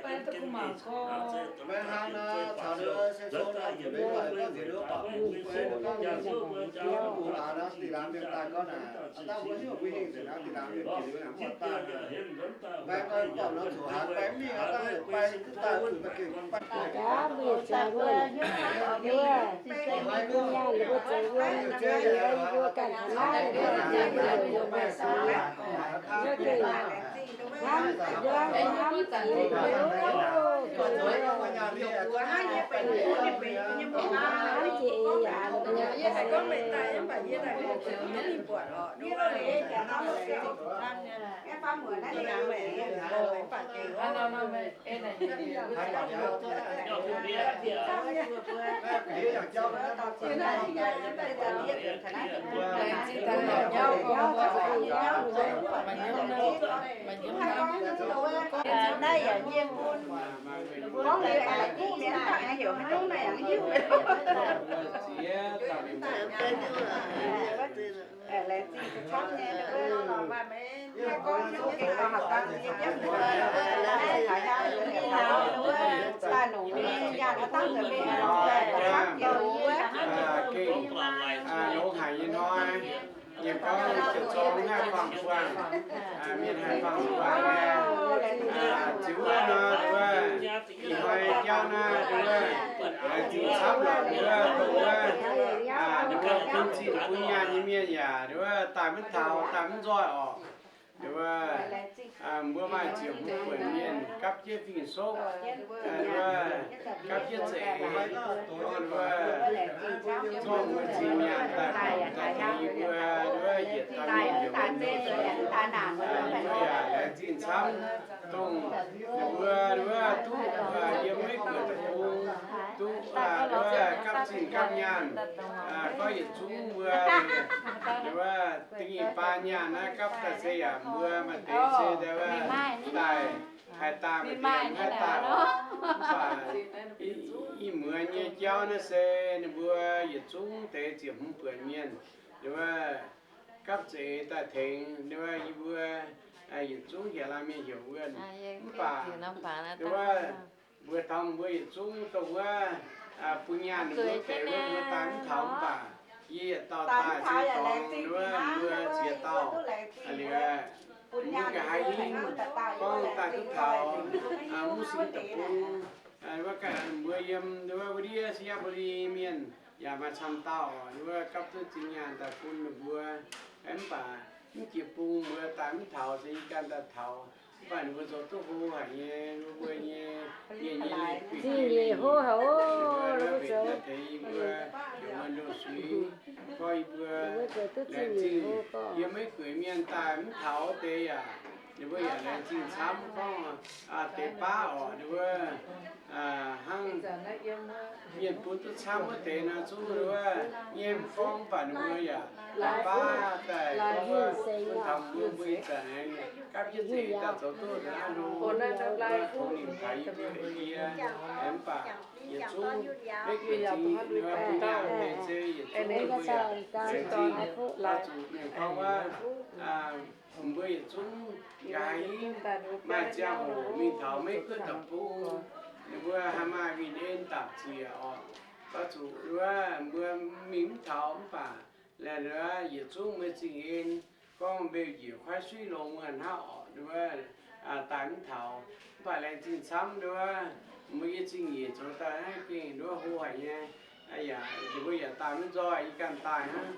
baeng hlaang, baeng hlaang nor, caux ndau se cong naaic zuqc mbenc mv baac gorngv nziex liuz baac mv bungx aac nor, dih laamz mienh daaih gorngv naaic, aav dangh mbuo hiuv mbuo hingh nzengc nor, dih laamz mienh bieqc liuz nangc mv buatc daaih. Baeng gorngv mv baac nor zuqc haaix baeng mingh aav dangh baeng duqv daaih zuqc da'gengh baeng. Jaax mbuo yietc jaax wuov, wuov, mbuo nyaanh ninh mbuo zoux wuov, mbuo ganh taux naaiv, mbuo nyaanh ninh mbuo maaih seix, wuov deix, hnamv, wuov, hnamv jiex, hnamv jiex eix yaac, naaiv yaac nyei bun. Gorngv liuz aengx la'kuqv mienh daaih aengx heuc maiv dungx naaic aengx hiuv. Laengz zingh camv nyei, maaih gorngv gengh gorngv haaix dangh nyei jienv mbuo, daaih nongc nyei nyaanh aav dangh nzengc mingh, daaih camv jiex wuov. Longx haic nyei hnoi. Yie gorngv ziepc zorng haih fangx-buangh, mienh haih fangx-buangh nyei. Ziux wuov nor, wuov ih hnoi jauv naaiv, wuov laengz zingh camv lorqc, wuov, wuov, wuov bun zinh bun nyaanh nyei mienh yaac, wuov, daaih maiv taux, daaih mv nzoih orqc. Wuov, mbuo maaih ziepc hmz buonc mienh gapv jienv fing-soqv, wuov, gapv jienv za'eix, gorngv wuov, zorqv mbuo zinh nyaanh daaih tengx yie mbuo, wuov, yietc dauh mienh heuc mbuo, yie mbuo yaac laengz zingh camv, dongh ninh mbuo, wuov, duqv yiem Meiv Guoqv deic-bung, duqv, wuov, gapv zinh gapv nyaanh, gorngv yietc zungv mbuo, wuov, da'nyeic baan nyaanh naaiv gapv daaih se yaac mbuo maaih deix se daaih, wuov, daaih haih daaih, maaih deix haih daaih oc. Mv baac ih muonz nyei jauv naaiv se ninh mbuo yietc zungv deix ziepc hmz buonc mienh, wuov, gapv za'eix daaih tengx, wuov, yie mbuo yietc zungv hietc laanh mienh heuc wuov. Mv baac, wuov, mbuo taux mbuo yietc zungv dongh wuov, bun nyaanh ninh mbuo deix wuov mbuo daaih mv taux mv baac, yie yietc dauh daaih se dorngx wuov mbuo ziex dauh, liuz, mbuo nqa'haav hingv gorngv daaih duqv taux mv sing deic-bung, wuov, mbuo yiem wuov ndiev Singapore mienh yaac maaih camv dauh, wuov, gapv duqv zinh nyaanh daaih bun ninh mbuo. Mv baac mv jiex bung mbuo daaih mv taux se yie ganh daaih taux. Mv baac ninh mbuo zoux duqv hlo haic nyei, mbuo nyei, nyei, nyei, zingh nyeic hlo haic oc, ninh mbuo zoux tengx yie mbuo, yaac mbuo ndo suiv, gorngv yie mbuo, laengz zingh yie Meiv Guoqv mienh daaih mv taux deix yaac, ninh mbuo yaac laengz zingh camv gorngv deix baav orqc, ninh mbuo hnangv mienh bun duqv camv wuov deix nor zungv ninh mbuo nyei gorngv, mv baac ninh mbuo yaac baav daaih gorngv wuov bun taux mbuo, mbuo ih zanc aengx gapv jienv zeix daaih zoux duqv naaiv nor, tongx ninh taux yie mbuo yie, mv baac yietc zungv maiv gueic zingh ninh mbuo bun yangh deix se yietc zungv mbuo yaac laengz zingh. Oix zuqc mienh gorngv wuov, mbuo yietc zungv nqa'haav hingv maaih ziangh hoc mingh taux Meiv Guoqv deic-bung, ninh mbuo haih maaih win-en dapc ziec orqc. Oix zuqc wuov mbuo mingh mv taux mv baac laeh wuov yietc zungv mbuo zingh en, gorngv mbeu njiec kuaaiv suiv longx wuov hnangv orqc, ninh mbuo daaih mv taux. Mv baac laengz zingh camv wuov, mbuo nyei zingh nyeic zoux daaih naaiv gengh wuov hlo haic nyei. Yaac ninh mbuo yaac daaih mv nzoih, yie ganh daaih hnangv.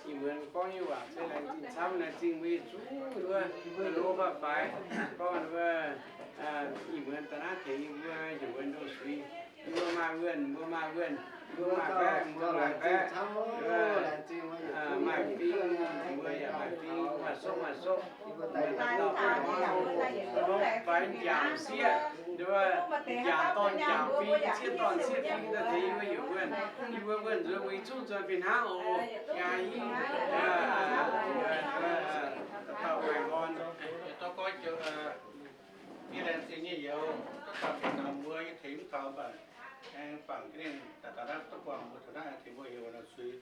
Ih muonz gorngv nyei waac se laengz zingh camv, laengz zingh mbuo yietc zungv wuov, mbuo lo faah faix gorngv wuov, ih muonz da'naaiv tengx yie mbuo heuc wuov ndoh suiv. Mbuo maaih wuonh, mbuo maaih wuonh, mbuo maaih baeqv, mbuo maaih baeqv, maaih fing, mbuo yaac maaih fing, maaih sopv, maaih sopv. Faix njaaux sieqv, njaaux dorn njaaux fing, sieqv dorn sieqv fing daaih tengx yie mbuo heuc wuonh. Yie mbuo wuonh nzuonx mbuo yietc zungv nzuonx fih hnangv oc. Nqa'haav hingv dauh maiv nqorn. Yie laengz zingh nyei youz, duqv dauh tengx taux mbuo, yie tengx mv taux mv baac aengx bangc jienv ninh daaih taux naaiv duqv buangh mbuo taux naaiv tengx mbuo heuc wuonh ndoh suiv.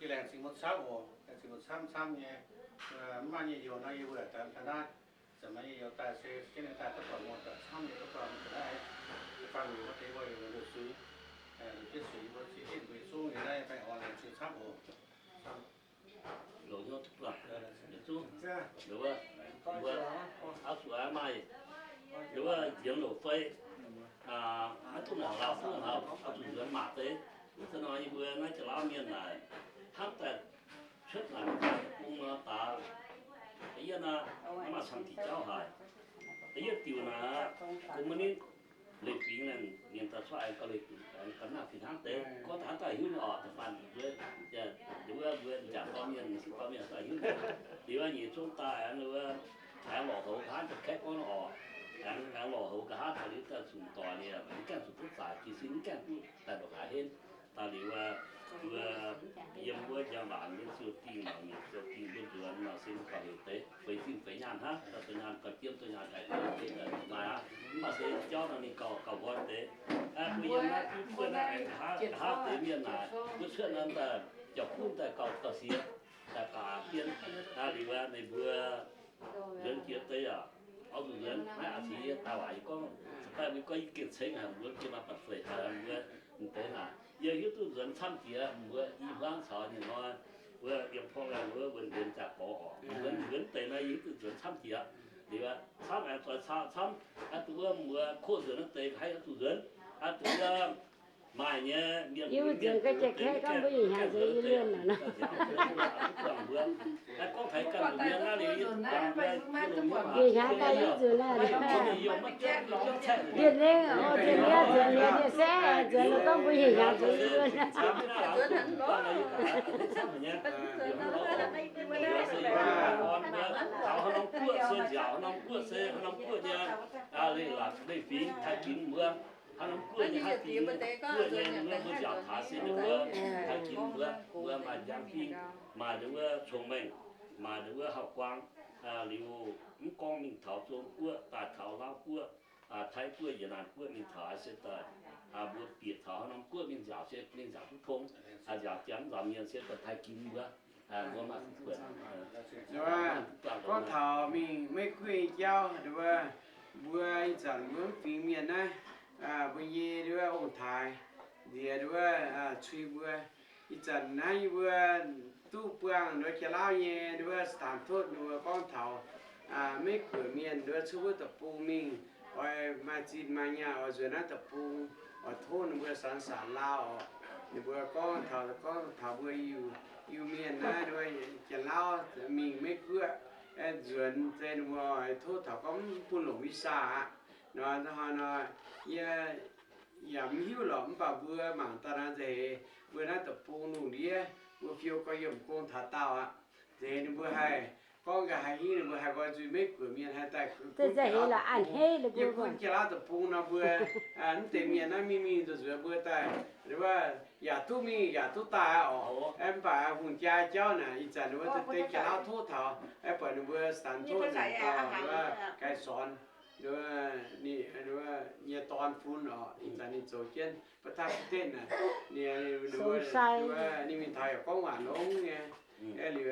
Yie laengz zingh mbuo camv oc, laengz zingh mbuo camv camv nyei. Mv maaih nyei youz nor yie mbuo yaac daaih taux naaiv. Zanc maaih nyei youz daaih se jienv ninh daaih duqv buangh mbuo daaih camv nyei, duqv buangh mbuo taux naaiv. Fangx liuz mbuo deix mbuo heuc wuonh ndoh suiv. Liuz jienv suiv yie mbuo ziex diuh mbuo yietc zungv nyei naaiv fai orn laengz zingh camv oc. Longc hnyouv duqv buangh yietc zungv, liuz wuov, mbuo oix zuqc maaih, liuz wuov nzienx loc fei, maiv duqv naaic lauh duqv naaic lauh, oix zuqc nzuonx maac deix. Wuov zanc nor yie mbuo naaiv Janx-Lauv mienh naaic, hnamv daaih cuotv naaic deic-bung nor daaih, da'yietv naaiv, maiv maaih camv diuc jauv haic. Da'yietv diuc naaic, gomv maiv nitv leiz fingx naaic, mienh daaih cuotv aengx gauh leiz duqv aengx gauh naaiv fih hnangv deix. Gorngv daaih hnangv daaih hiuv nyei orqc, da'faanh mbuo, mbuo m'jangc dorh mienh, m'sieqv dorh mienh daaih hiuv nyei. Liuz wuov nyic zungv daaih aengx wuov, aengx lorqc houx nqa'haav daaih kaeqv gorngv orqc, aengx, aengx lorqc houx nqa'haav taux liuz daaih zunc doic liuz, mv gaengh zuqc duqv zaaix jiez sin, mv gaengh duqv daaih ndongc haaix henv. Daaih liuz wuov, mbuo yiem wuov njang-laangc nyei ziouc dingh, mangc nyei ziouc dingh, mbuo nzuonx nor se gauh hec deix, feix zingh feix nyaanh hnangv, daaih zoux nyaanh gauh jienv, zoux nyaanh gauh jienv, maaih aqv. Mv baac se jauv nor ninh gauh, gauh nqoi deix. Mbuo yiem naaiv duqv buonv naaiv aengx nqa'haav deix mienh naaic, mbuo cuotv nor daaih jauv-gunv daaih gauh, gauh siex, daaih gaax dien. Daaih liuz wuov, meih mbuo nzuonx jiex deix aac, oix zuqc nzuonx naaiv a'cix yie daaih waac yie gorngv, daaih mbuo gorngv yie gengh ceng haic mbuo, gengh maaih baeqc feix haic mbuo, m'deix naaic yie hiuv duqv nzuonx camv jiex mbuo i hmuangv caux nyei hnoi, wuov yiem porv laengh wuov wuonh nzuonx jaa-gorx orqc, nzuonx, nzuonx deix nor yie hiuv duqv nzuonx camv jiex. Liuz camv aengx zoix cau camv, aa, duqv wuov mbuo koqv nzuonx naaiv deix haih oix zuqc nzuonx, aa, duqv wuov maaih nyei mienh, yie mbuo nzuonx ga'jiex kaeqv gorngv mbuo yietc hnyangx nzuonx yie luonx naaic nor. Gorngv haiz ganh mbuo mienh naaiv liuz yie duqv buangh mbuo, yietc hnyangx daaih yie nzuonx naaic, yietc lengh, o, nzuonx, nzuonx, nzuonx, nzuonx, gorngv mbuo yietc hnyangx nzuonx yie luonx. Taux haaix norm guoqv se nziaauc haaix norm guoqv, se haaix norm guoqv nyei leiz-latc leiz-fingx taaih ginx mbuo. Haaix norm guoqv nyei, haaix norm guoqv nyei mbuo nziaauc taux se ninh mbuo taaih ginx mbuo, mbuo maaih njang fingx, maaih ndon wuov cong-mengh, maaih ndon wuov hauv-guaang, liuz mv gorngv mingh taux Zong-Guoqv, daaih taux Laauv Guoqv, Taiv Guoqv, Yietc Naanc Guoqv, mingh taux se daaih mbuo bieqc taux haaix norm guoqv mingh nziaauc se mingh nziaauc duqv tong, nziaauc Janx, nziaauc Mienh se daaih taaih ginx mbuo. Gorngv taux mingh Meiv Guoqv nyei jauv, mbuo ih zanc mbuo mv fingx mienh naaiv, mbuo nyei wuov ong-taaix nziex wuov cui mbuo. Ih zanc naaiv yie mbuo duqv buangh nduov Janx-Lauv nyei wuov สถานทูต ninh mbuo gorngv taux Meiv Guoqv mienh nduov cuotv wuov deic-bung mingh, oix maaih zinh maaih nyaanh oix nzuonx naaiv deic-bung, oix tov ninh mbuo สสาร Laauh oc. Ninh mbuo gorngv taux, gorngv taux mbuo Iu-Mienh naaiv, Janx-Lauv mingh Meiv Guoqv nzuonx se ninh mbuo oix tov taux gorngv mv bun longc visa aqv. Nor hnoi nor, yie yaac mv hiuv lorqc, mv baac mbuo mangc daaih naaiv nzeic, mbuo naaiv deic-bung lungh ndiev mbuo fiou gorx-youz gong taux daauh aqv. Nzeic ninh mbuo haih Gorngv nqa'haav hingv ninh mbuo haih nqoi nzuih Meiv-Guoqv mienh haih daaih kuv jienv jiex lauv deic-bung nor, mbuo mv deix mienh naaiv mingh mingh nzuonx nzuonx mbuo daaih, yaac duqv mingh yaac duqv daaih oc. Mv baac hungh jaa jauv naaic ih zanc ninh mbuo deix jiex lauv tov taux, buatc ninh mbuo stands tov naaic gaaix sorn, nyei dorn fun oc. Ih zanc ninh zoux jienv ba'tauv deix naaic, ninh mingh taux yaac gorngv waac longx nyei. Liuz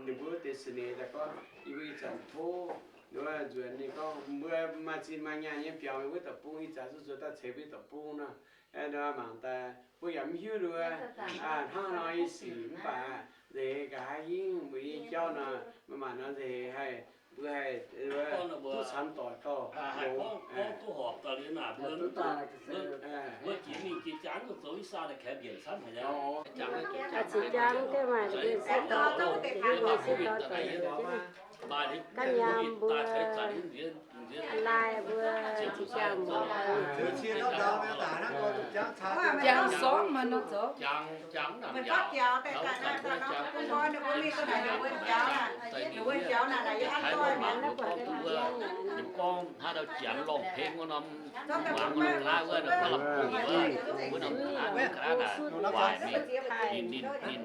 ninh mbuo wuov deix sa'neix daaih gorngv, yie mbuo ih zanc tov nduov nzuonx ninh gorngv mbuo maaih zinh maaih nyaanh nyei biaux mingh wuov deic-bung, ih zanc zuqc zuqc daaih ceix mbuo deic-bung nor, mangc daaih mbuo yaac mv hiuv nduov hnangv nor nyei sic. Mv baac nza'heix nqa'haav hingv mbuo nyei jauv nor, maaih nor nza'heix haih mbuo haih duqv camv doic gauh longx. Cingx jangv deix maaih mbuo sieqv dorn ganh nyaam mbuo, lai mbuo cingx jangv mbuo. Jangx sorng maaih nor zoux. Gorngv haaix dauh Janx lorngh pengv wuov norm, muangx wuov norm ga'naaiv wuov, wuov norm ga'naaiv naaic, waaic mingh, ninh, ninh,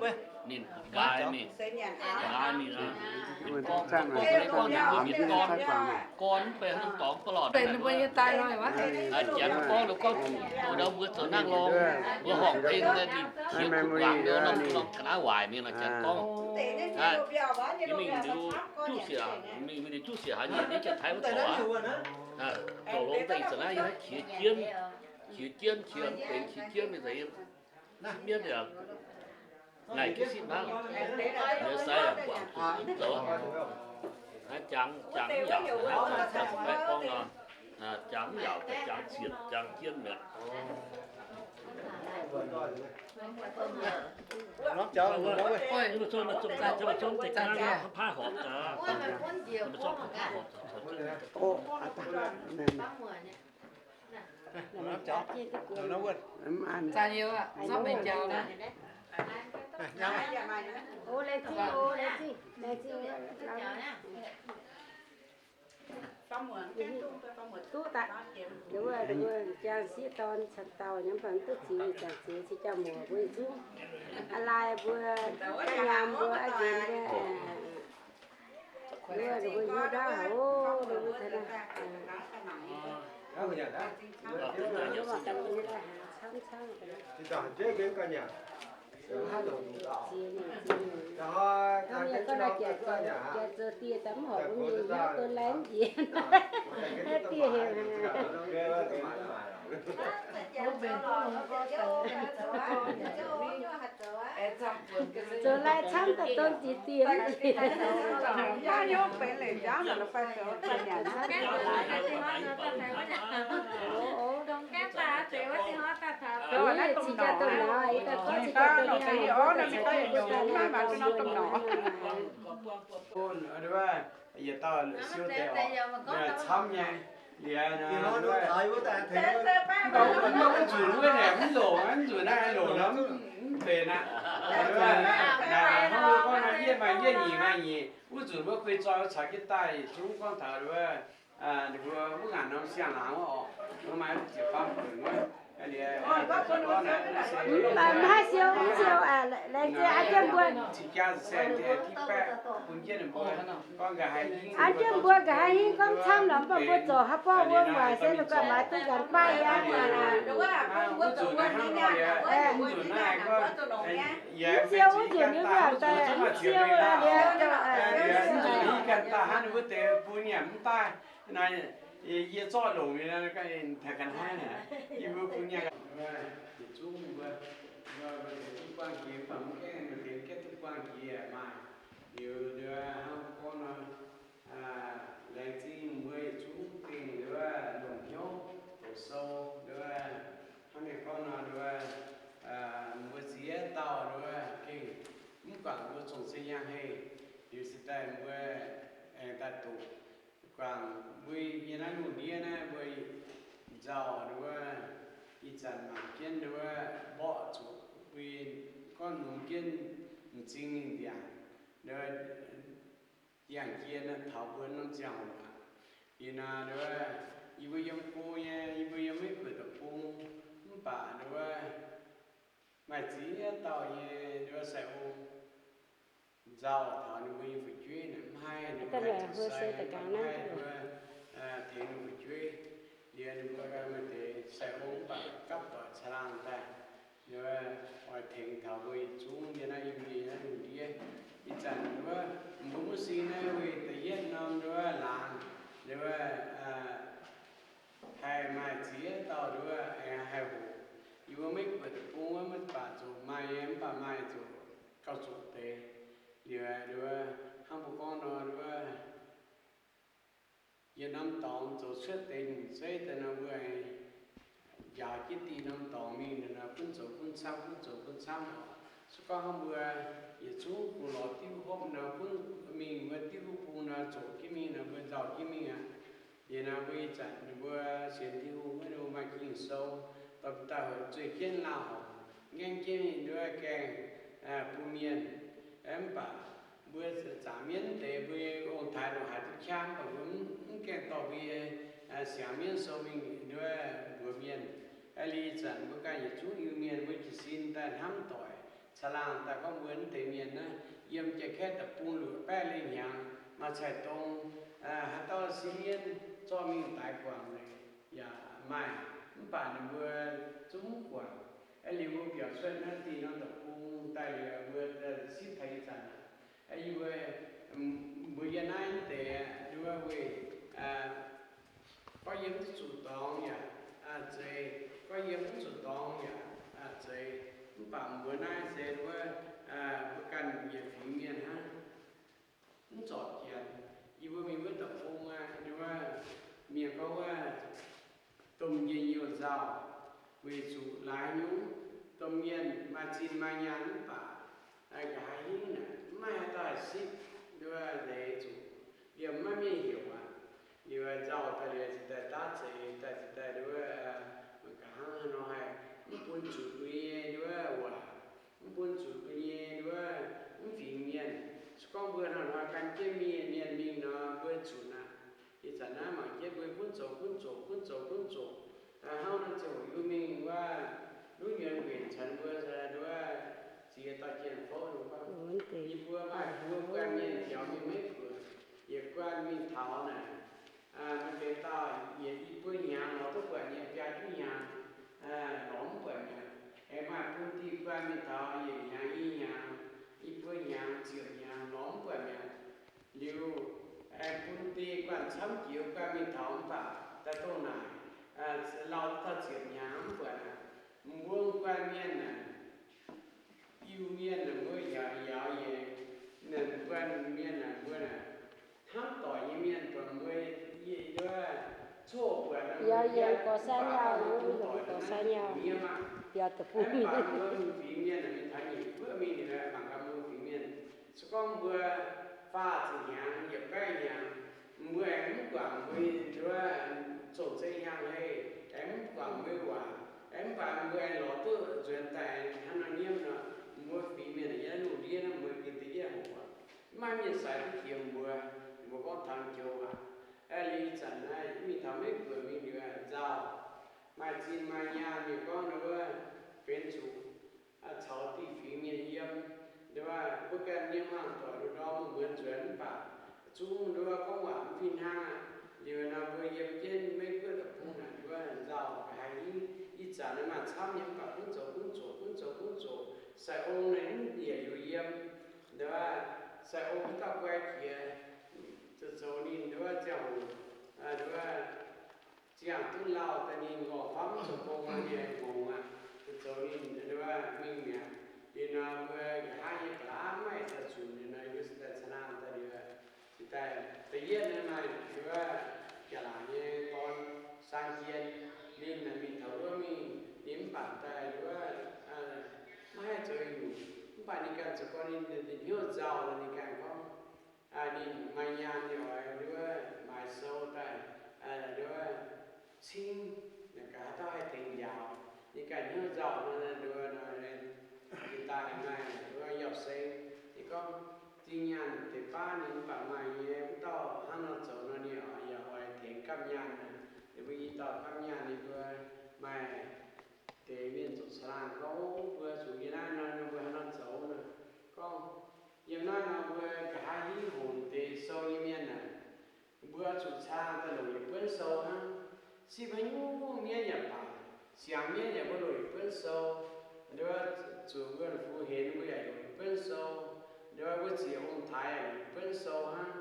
ninh nqaai mingh, nqaai mingh, gorn, gorn mv bei haaix norm dorngx ba'lorqc. Janx gorngv, gorngv ndau mbuo zoux naaiv lorngh, mbuo horngc pengv, ninh qiex kuv guangc norm, norm ga'naaiv waaic mingh nor, Janx gorngv. Mingh liuz juqv siec, mingh liuz juqv siec haaix nyungc, mv jiex Taiv wuov corc aqv. Zoux longx daaih ih zanc naaiv yie qiex jienv, qiex jienv, qiex benx qiex jienv mingh nzengc. Mienv yaac naaic jienv sipv hnangv. Yie sai yaac guangc zuqc zoux. Jangx, jangx mv yaac, jangx mv yaac, jangx zietc, jangx jienv mi'aqv. Zaah youz aqv, zorqv mengh jaux naaiv. Duqv daaih, jang sieqv dorn camv dauh nyei, mv baac mv duqv ziex, ih zanc ziex cing jauv muoc mbuo yietc zungv, aa lai mbuo, aa nyaam mbuo, aa nzienx mbuo, mbuo, mbuo hnyouv ndaauv haic oc, mbuo taux naaiv. Camv camv. Jaax zoux dieh daaih mv horpc mbuo mienh hnyouv don lai mv njiec. Dieh heuc haic. Zoux lai camv daaih don ziex dieh mv njiec. Cingx jaa dongh naaiv, yie daaih gorngv cingx jaa dongh naaiv, yietc dauh siou deix oc, camv nyei. Liuz, mv baac wuov nzunc wuov naaic mv longc, mv nzunc naaiv longc nor mv benx aqv. Naaic hnangv gorngv nor, yietv maaih yietv, nyic maaih nyic, wuov nzunc wuov kuih zoi wuov caux jienv daaih yietc zungv gorngv taux wuov, ninh mbuo wuov ngaanc norm siang-laangz wuov oc, maaih ziepc faam buonc wuov. Mv baac mv haih siou, mv siou, laengz zingh an jienv mbuo. An jienv mbuo nqa'haav hingv gorngv camv lorqc, mv baac mbuo zorc haaix borqv wuom waaic se la'guaih maaiz duqv nqanx baaih yaac. Mv siou wuov nzunc nyei mbuo daaih mv siou liuz. Yie zorqv longc nyei, taux ga'naaiv naaic, yie mbuo bun nyei. Yietc zungv mbuo, mbuo, mbuo tengx duqv buangh jiex, mv baac mv gaengh, mbuo tengx gaengh duqv buangh jiex maaih. Liuz hnangv gorngv nor, laengz zingh mbuo yietc zungv dingh nduov longc hnyouv doqc sou nduov. Hnangv mienh gorngv nor nduov, mbuo ziex dauh nduov gengh mv guangc mbuo zong-zeng yangh hei. Liuz se daaih mbuo aengx daaih doqc guangc mbuo nyei naaiv lungh ndiev naaiv mbuo nzauh nduov, ih zanc mangc jienv nduov mborqv zuqc mbuo gorngv longx jienv m'zing mingh ndiangx nduov. yangh jien taux mbuo norm ziangh hoc aqv. Liuz naaic, yie mbuo yiem go nyei, yie mbuo yiem Meiv Guoqv deic-bung, mv baac maaih ziex dauh nyei sai-ong nzauh taux ninh mbuo nyei fu'jueiv naaic, mv haih, ninh mbuo haih zuqc sai, mv haih tengx ninh fu'jueiv. Liuz ninh mbuo maaih deix sai-ong mv baac gapv doic caangh laangh daaih, oix tengx taux mbuo yietc zungv nyei naaiv, yie mbuo nyei naaiv lungh ndiev. Ih zanc mbuo, mbuo mv sing naaiv weic da'yietv norm nduov laangz, nduov, haih maaih ziex dauh nduov aengx haih hoqc. Yie mbuo Meiv Guoqv deic-bung wuov mv baac zuqc maaih nyei, mv baac maaih zuqc gauh zuqc deix. Liuz nduov, hnangv mbuo gorngv nor, nduov, yietc norm dorngx zoux cuotv deix nyungc zeiv daaih nor, mbuo njaaux jienv diuh norm dorngx mingh nor, gunv zoux gunv camv, gunv zoux gunv camv oc. Se gorngv hnangv mbuo yietc zungv kungx lorz diuv hopv nor, gunv mingh wuov diuv bung nor, zoqc jienv mingh nor, mbuo nzauh jienv mingh aqv. Liuz nor mbuo ih zanc ninh mbuo sienx Tin-Hungh wuov, ninh mbuo maaih Ging-Sou, dorh daaih hoqc zueih jienv lauh horngc, ngaengv jienv mingh nduov gaengh bun mienh. Mv baac mbuo zaangc mienv deix, mbuo nyei ong-taaix ndongc haaix duqv qaqv, mv baac mbuo mv gaengh dorh mbuo nyei siangx mienv sou mingh nduov mbuox mienh. Liuz ih zanc mbuo ganh yietc zungv Iu-Mienh mbuo jiez sin daaih hnamv doic caangh laangh daaih gorngv mbuo naaiv deix mienh naaiv yiem Janx-Kaeqv deic-bung luoqc baeqv lengh hnyangx maaih cai-dong, haaix dauh siev mienv zorqv mingh daix guangc leiz yaac maaih, mv baac ninh mbuo zungv mv guangc. Liuz mbuo biaux cuotv naaiv dih norm deic-bung daaih liuz, mbuo sipv taux ih zanc aqv. Yie mbuo, mbuo yiem naaiv deix nduov weic gorngv yiem mv zuqc dorngx yaac zeiz, gorngv yiem mv zuqc dorngx yaac zeiz. Mv baac mbuo naaiv se wuov, mbuo ganh yietc fingx mienh hnangv, mv zorc janx. Yie mbuo mingh wuov deic-bung aqv, nduov, mienh gorngv wuov domh njien-youh nzauh, weic zuqc laaix nyungc, domh mienh maaih zinh maaih nyaanh mv baac nqa'haav hingv naaic mv maaih haaix dauh haih sipv nduov leiz zuqc, liemh maiv mienh heuc aqv. Liuz nzauh daaih liuz cingx daaih daav zeiz, daaih cingx daaih nduov, mangc gaax hnangv haaix nor haih mv bun zuqc mbuo nyei nduov waac, mv bun zuqc mbuo nyei nduov mv fingx mienh. Se gorngv mbuo hnangv nor gan jienv mienh mienh mingh nor, mbuo zuqc aqv. Ih zanc naaiv mangc jienv mbuo gunv zoux gunv zoqc, gunv zoux gunv zoqc, hnangv nor ziouc hoqc Iu-Mienh wuov, luv nyuoz nquenc caux mbuo nduov ziex dauh jien-fouv, yie mbuo maaih buo guanh mienh biaux mingh Meiv Guoqv, yietc guanh mingh taux naaic, maaih deix dauh yietc i buo hnyangx lorz duqv buatc nyei, biaa juqv hnyangx lorz mv buatc mi'aqv. Aengx maaih bun diuh guanh mingh taux yietc hnyangx, i hnyangx, i buo hnyangx, ziepc hnyangx lorz mv buatc mi'aqv. Liuz, bun diuh guanh camv jiex guanh mingh taux mv baac daaih dongh naaic, lauh taux ziepc hnyangx mv buatc aqv. Mbuo guanh mienh naaic, Iu-Mienh naaic mbuo yaac yaauc yienx, guanh mienh naaic mbuo naaic hnamv doic nyei mienh buatc mbuo yie nduov coqv buatc yaauc yienx gorx sai nyau, gorx sai nyau, yaac da'bung mienh, mbuo fingx mienh mingh taux nyic buoqv mingh, mangc gaax mbuo fingx mienh. Se gorngv mbuo faah ziepc hnyangx, yietc baeqv hnyangx, mbuo aengx mv guangc mbuo nduov zong-zeiv hiaang hei, aengx mv guangc mbuo waac, aengx mv baac mbuo aengx lorz duqv nzuonx daaih hnangv nor nyiemv nor, mbuo fingx mienh yiem lungh ndiev naaiv mbuo gengh da'yietv hoc aqv. Mv maaih mienh sai duqv jiex mbuo. Mbuo gorngv taux joux waac, liuz ih zanc naaiv mingh taux Meiv Guoqv mingh liuz nzauh, maaih zinh maaih nyaanh mingh gorngv nduov, benx zuqc caux diuh fingx mienh yiem, nduov, mbuo ganh nyei maanc doic nduov ndorm muonz nzuonx mv baac zungv nduov gorngv waac mv fih hnangv aqv. Liuz nor mbuo yiem jienv Meiv Guoqv deic-bung naaic nduov nzauh nqa'haav hingv, ih zanc naaiv maaih camv nyei mv baac gunv zoux gunv zoqc, gunv zoux gunv zoqc, sai-ong naaic mv bieqc liuz yiem, nduov, sai-ong haaix dauh guai jiex, zoux zoux ninh nduov ziangh hoc, nduov, ziangh duqv lauh daaih ninh ngorc famv zoux gong nyei ngongx aqv, zoux zoux ninh nduov mingh mi'aqv. Liuz nor mbuo nqa'haav nyei ba'laqv maiv daaih zunc liuz nor, yie se daaih caangh laangh daaih liuz, se daaih da'yietv naaiv maaih nduov jaax laangc nyei dorn, Saan Jien, ninh naaic mingh taux wuov mingh, ninh mv baac daaih nduov maiv haih zoux nyungc, mv baac ninh ganh zoux gorn ninh hnyouv nzauh, ninh ganh gorngv, ninh maaih nyaanh nyei oix nduov maaiz sou daaih, nduov cingv, gaax haaix dauh haih tengx njaaux. Ninh ganh hnyouv nzauh nor, nduov nor, ninh daaih maaih nduov yauh seng. Ninh gorngv zinh nyaanh deix baav ninh mv baac maaih nyei, gorngv, Mbuo zuqc yie naaiv nor, mbuo haaix nor zoux nor? Gorngv, Yiem naaiv nor mbuo nqa'haav hingv hongc deix sou nyei mienh aah, mbuo zuqc caangh daaih longc yietc buonv sou hnangv. Sipv haaix nyungc mienh yaac baac, siangx mienh yaac mbuo longc yietc buonv sou. Nduov, zuqc wuonh fungx henx mbuo yaac longc yietc buonv sou. Nduov, mbuo zieqc ong-taaix yaac longc yietc buonv sou hnangv.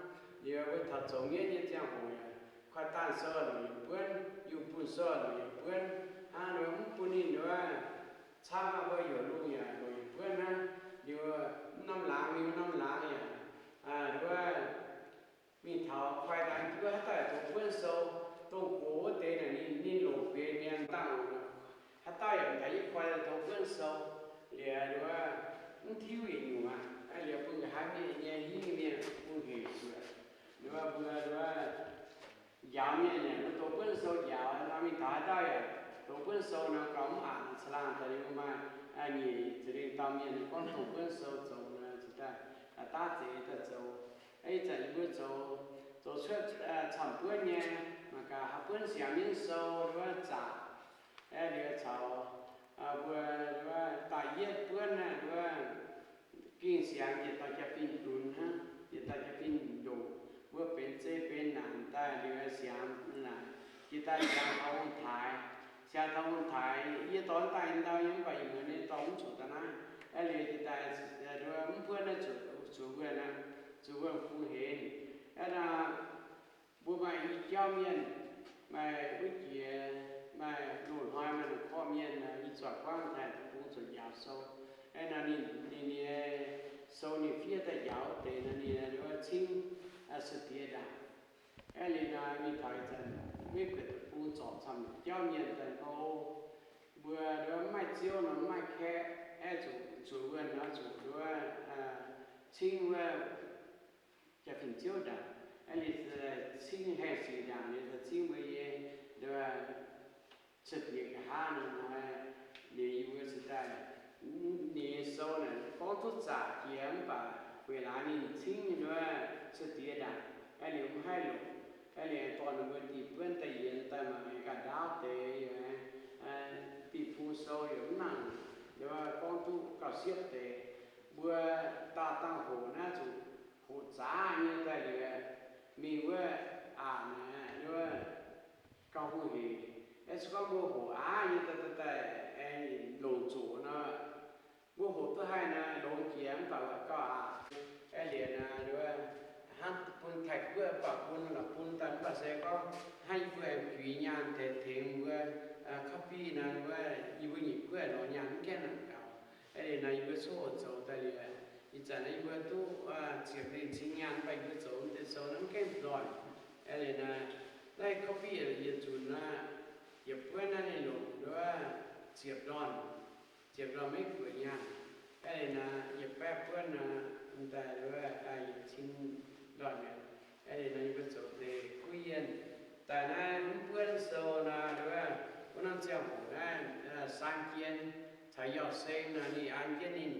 Liuz mbuo taux zoux mienv nyei ziangh hoc yaac koi daanh sou longc yietc buonv, yungh bunh sou longc yietc buonv hnangv. Nduov, mv bun ninh nduov camv aqv, mbuo heuc lungh yaac longc yietc buonv hnangv. Liuz mv norm laangz, liuz norm laangz yaac nduov mingh taux koi daaih mv duqv haaix dauh yaac tong buonv sou. Dongh gox wuov deix naaic ninh, ninh longc benx mienh dangh, haaix dauh yaac mv daaih yie koi daaih tong buonv sou. Liuz nduov mv tiuv yietc nyungc aqv. Liuz bun nqa'haav mienh nyei hingv mienh bun hec zuoqc. Nduov mbuo nduov njaaux mienh yaac mbuo tong buonv sou njaaux, nor mingh taux haaix dauh yaac tong buonv sou nor gauh mv aqc caangh laangh daaih liuz maaih nyiec za'gengh dauh mienh gorngv tong buonv sou zoux nor, ziouc daaih daav zeix daaih zoux. Ih zanc yie mbuo zoux, zoux cuotv camv-buonv nyei, mangc gaax haaix buonv siangx mienv sou nduov zaqc, aeqv, liuz caux mbuo nduov daaih yietv buonv naaiv nduov gengh siangx yietc dauh jaa-fin lunx hnangv, yietc dauh jaa-fin ndongc, mbuo benx zei benx naanc daaih liuz siangx naaic, jiex daaih siangx taux ong-taaix, siangx taux ong-taaix, yie dorh daaih ndau yie mv baac yie muonz nyei dorh mv zuqc daaih naaiv. Aeqv, liuz jiex daaih nduov mv buonv naaiv zuqc, zuqc wuonh, zuqc wuonh fungx henx. Aeqv, naaiv mbuo maaih i jauv mienh, maaih wuov jiex, maaih loz-hnoi maaih longc korv mienh, ih zanc guangv taaih deic-bung zuqc njaaux sou. Aeqv, naaiv ninh, ninh nyei sou ninh fiev daaih njaaux wuov deix naaiv ninh nduov cingv se diex ndaangc. Aeqv, liuz naaiv mingh taux ih zanc maiv guaix deic-bung zorc camv jauv mienh daaih gorngv, mbuo nduov mv maaih ziouv nor mv maaih kaeqv, aeqv, zuqc, zuqc wuonh nor zuqc nduov cingv wuov jaa-fin ziouv ndaangc. Aeqv, liuz cingv haengh sic ndaangc, liuz cingv mbuo nyei nduov se diex nqa'haav nor, liuz yie mbuo cingx daaih, ninh nyei sou naaic gorngv duqv zaqc jiex mv baac weic laaix ninh cingv nduov se diex ndaangc. Aeqv, liuz mv haih longc. Aeqv, liuz dorh ninh mbuo dih buonv daaih yienx daaih mangc gaax ndaauv deix, dih bung sou yaac mv nangc, nduov gorngv duqv gauh siepv deix. Mbuo daauh dangh hoqc naaiv zuqc hoqc zaqc nyei daaih liuz, mingh wuov aqc naaic nduov gauh hungh heic. Aeqv, se gorngv mbuo hoqc aqv nyei daaih, daaih, daaih longc zoqc nor, mbuo hoqc duqv haih naaic longx jiex mv baac gauh aqc. Aeqv, liuz naaic nduov hnangv bun Taiv-Guoqv mv baac bun la'bun daaih mv baac se gorngv hnangv yie mbuo aengx juix nyaanh tengx, tengx mbuo copy naaic nduov yie mbuo nyic guoqv lorz nyaanh mv gaengh nangc gaux. Aeqv, liuz naaic yie mbuo coqv hoqc zoux daaih liuz, ih zanc naaiv yie mbuo duqv ziepc lingh cin nyaanh mv baac yie mbuo zoux mv deix sou naaiv mv gaengh nzoih. Aeqv, liuz naaiv, naaiv copy yietc zunc naaiv, yietc buonv naaiv ninh longc nduov ziepc ndorn, ziepc ndorn maiv guoqv nyaanh. Aeqv, liuz naaiv yietc baeqv buonv naaiv daaih nduov yietc cin ndorn mi'aqv. Aeqv, liuz naaiv yie mbuo zoux deix kuv yienh daaih naaiv mv buonv sou naaiv nduov, wuov norm ziangh hoc naaiv Saang Jien caux Yauh Seng naaic ninh an jienv ninh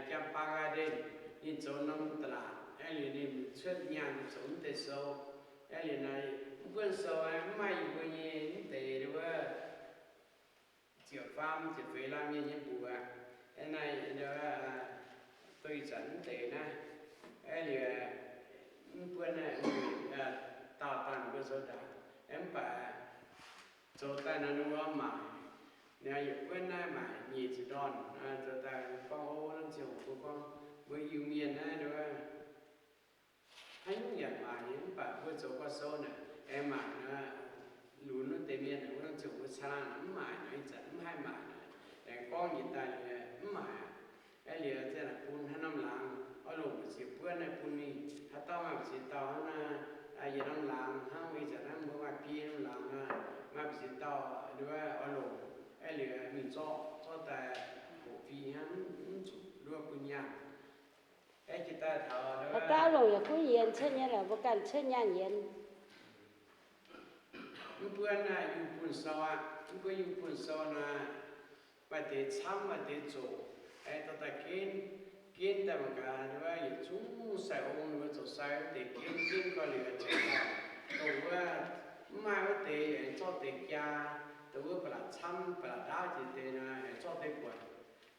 Jaa-Baa Garden, ninh zoux norm da'laatc. Aeqv, liuz ninh cuotv nyaanh zoux mv deix sou. Aeqv, liuz naaiv mv buonv sou mv maaih yie mbuo nyei mv deix nduov ziepc faam ziepc feix laanh mienh nyei mbuox. Aeqv, naaiv nduov duih zanc mv deix naaiv. Aeqv, liuz mv buonv naaiv, daauh dangh mbuo zoux ndaangc. Aeqv, mv baac zoux daaih nor ninh mbuo maaic, ninh yietc buonv naaiv maaic nyic ziepc ndorn. Zoux daaih gorngv, o, norm ziangh hoc mbuo gorngv mbuo Iu-Mienh naaiv nduov haaix nyungc yaac maaic nyei, mv baac mbuo zoux gorx-sou naaic aengx maaic nor, lunx wuov deix mienh wuov norm ziangh hoc mbuo caangh laangh mv maaic nor, ih zanc mv haih maaic nor, aengx gorngv njiec daaih liuz mv maaic. Aeqv, liuz ziouc bun hnangv norm laangz oix longc ziepc buonv naaiv bun mingh. Haaix dauh maaih ziex dauh hnangv naaiv, yietc norm laangz hnangv, ih zanc hnangv mbuo maaih biei norm laangz nor, maaih ziex dauh nduov oix longc. Aeqv, liuz mingh zorqv, zorqv daaih hoqc fih hnangv, mv zuqc nduov bun nyaanh. Aeqv, jiex daaih taux haaix dauh longc yaac gunv yienx cuotv nyei lorqc, mbuo ganh cuotv nyaanh yienx. Mv buonv naaiv yungh bunh sou aqv. Mv buonv yungh bunh sou naaiv, maaih deix camv, maaih deix zoqc. Aeqv, dorh daaih genv, genv daaih mangc gaax, nduov yietc zungv sai-ong ninh mbuo zoux sai wuov deix genv, genv gau liuz zoux daaih dongh wuov mv maaih wuov deix liuz zorqv deix jaa, dongh wuov ba'laqc camv, ba'laqc ndaauv jiex deix nor, zorqv deix buatc.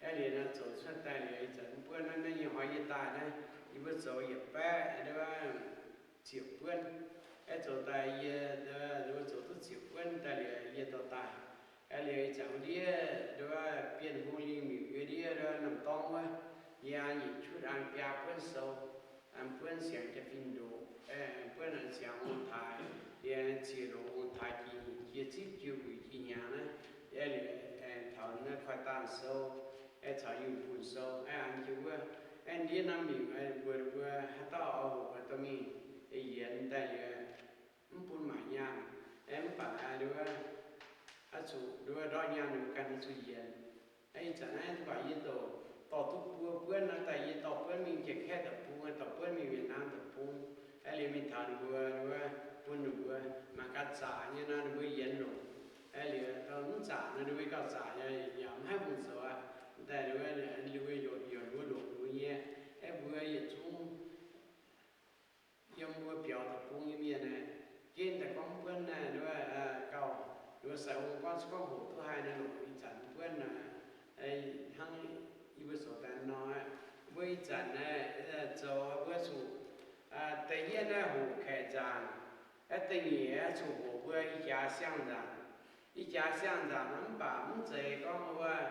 Aeqv, liuz nor zoux cuotv daaih liuz, ih zanc mv buonv naaiv, naaiv nyei hnoi yie daaih naaiv, yie mbuo zoux yietc baeqv, ziepc buonv. Aeqv, zoux daaih yie, mbuo zoux duqv ziepc buonv daaih liuz yie dorh daaih. Aeqv, liuz ih zanc ndiev nduov Bienh Hungh Lingh Miuc yie ndiev nduov Namh Dorngv wuov, yie an yietc qutv an biaa buonv sou, an buonv siangx jaa-fin ndoqc, buonv an siangx ong-taaix, yie ziex longc ong-taaix jiex, jiex zipv jiex wuic jiex hnyangx naaiv. Aeqv, liuz taux naaiv koiv-daanh sou, aeqv, caux Yunh Bun sou, aeqv, an jienv wuov, aeqv, ndiev norm miuc, mbuo, mbuo haaix dauh oix hoqc dorh mingh yienx daaih liuz, mv bun maaic nyaanh, aeqv, mv baac nduov, oix zuqc nduov ndortv nyaanh nor ganh oix zuqc yienx. Aeqv, ih zanc naaiv mv baac yie douc dorh duqv buo buonv nor daaih, yie dorh buonv mingh Janx-Kaeqv deic-bung, dorh buonv mingh Yietc Naamh deic-bung. Aeqv, liuz mingh taux ninh mbuo, ninh mbuo bun ninh mbuo mangc gaax zaqc nyei nor, ninh mbuo yienx longc. Aeqv, liuz mv zaqc nor, ninh mbuo gauh zaqc yaac mv haih bungx zoux aqv. Daaih ninh mbuo, ninh mbuo youc youc nduov longc ninh mbuo nyei. Aeqv, mbuo yietc zungv yiem mbuo biaux deic-bung nyei mienh aeqv, ginv daaih gorngv mv buonv naaiv nduov gauh, ninh mbuo sai-ong gorngv se gorngv hoqc duqv haih nor, longc ih zanc mv buonv naaiv, hnangv yie mbuo zoux daaih nor aqv. Mbuo ih zanc naaiv zoux mbuo zuqc da'yietv naaiv hoqc kaeqv nzaangc, aeqv, da'nyeic zuqc hoqc mbuo ih jaax siang-nzaangc. Ih jaax siang-nzaangc nor mv baac mv zeiz gorngv wuov,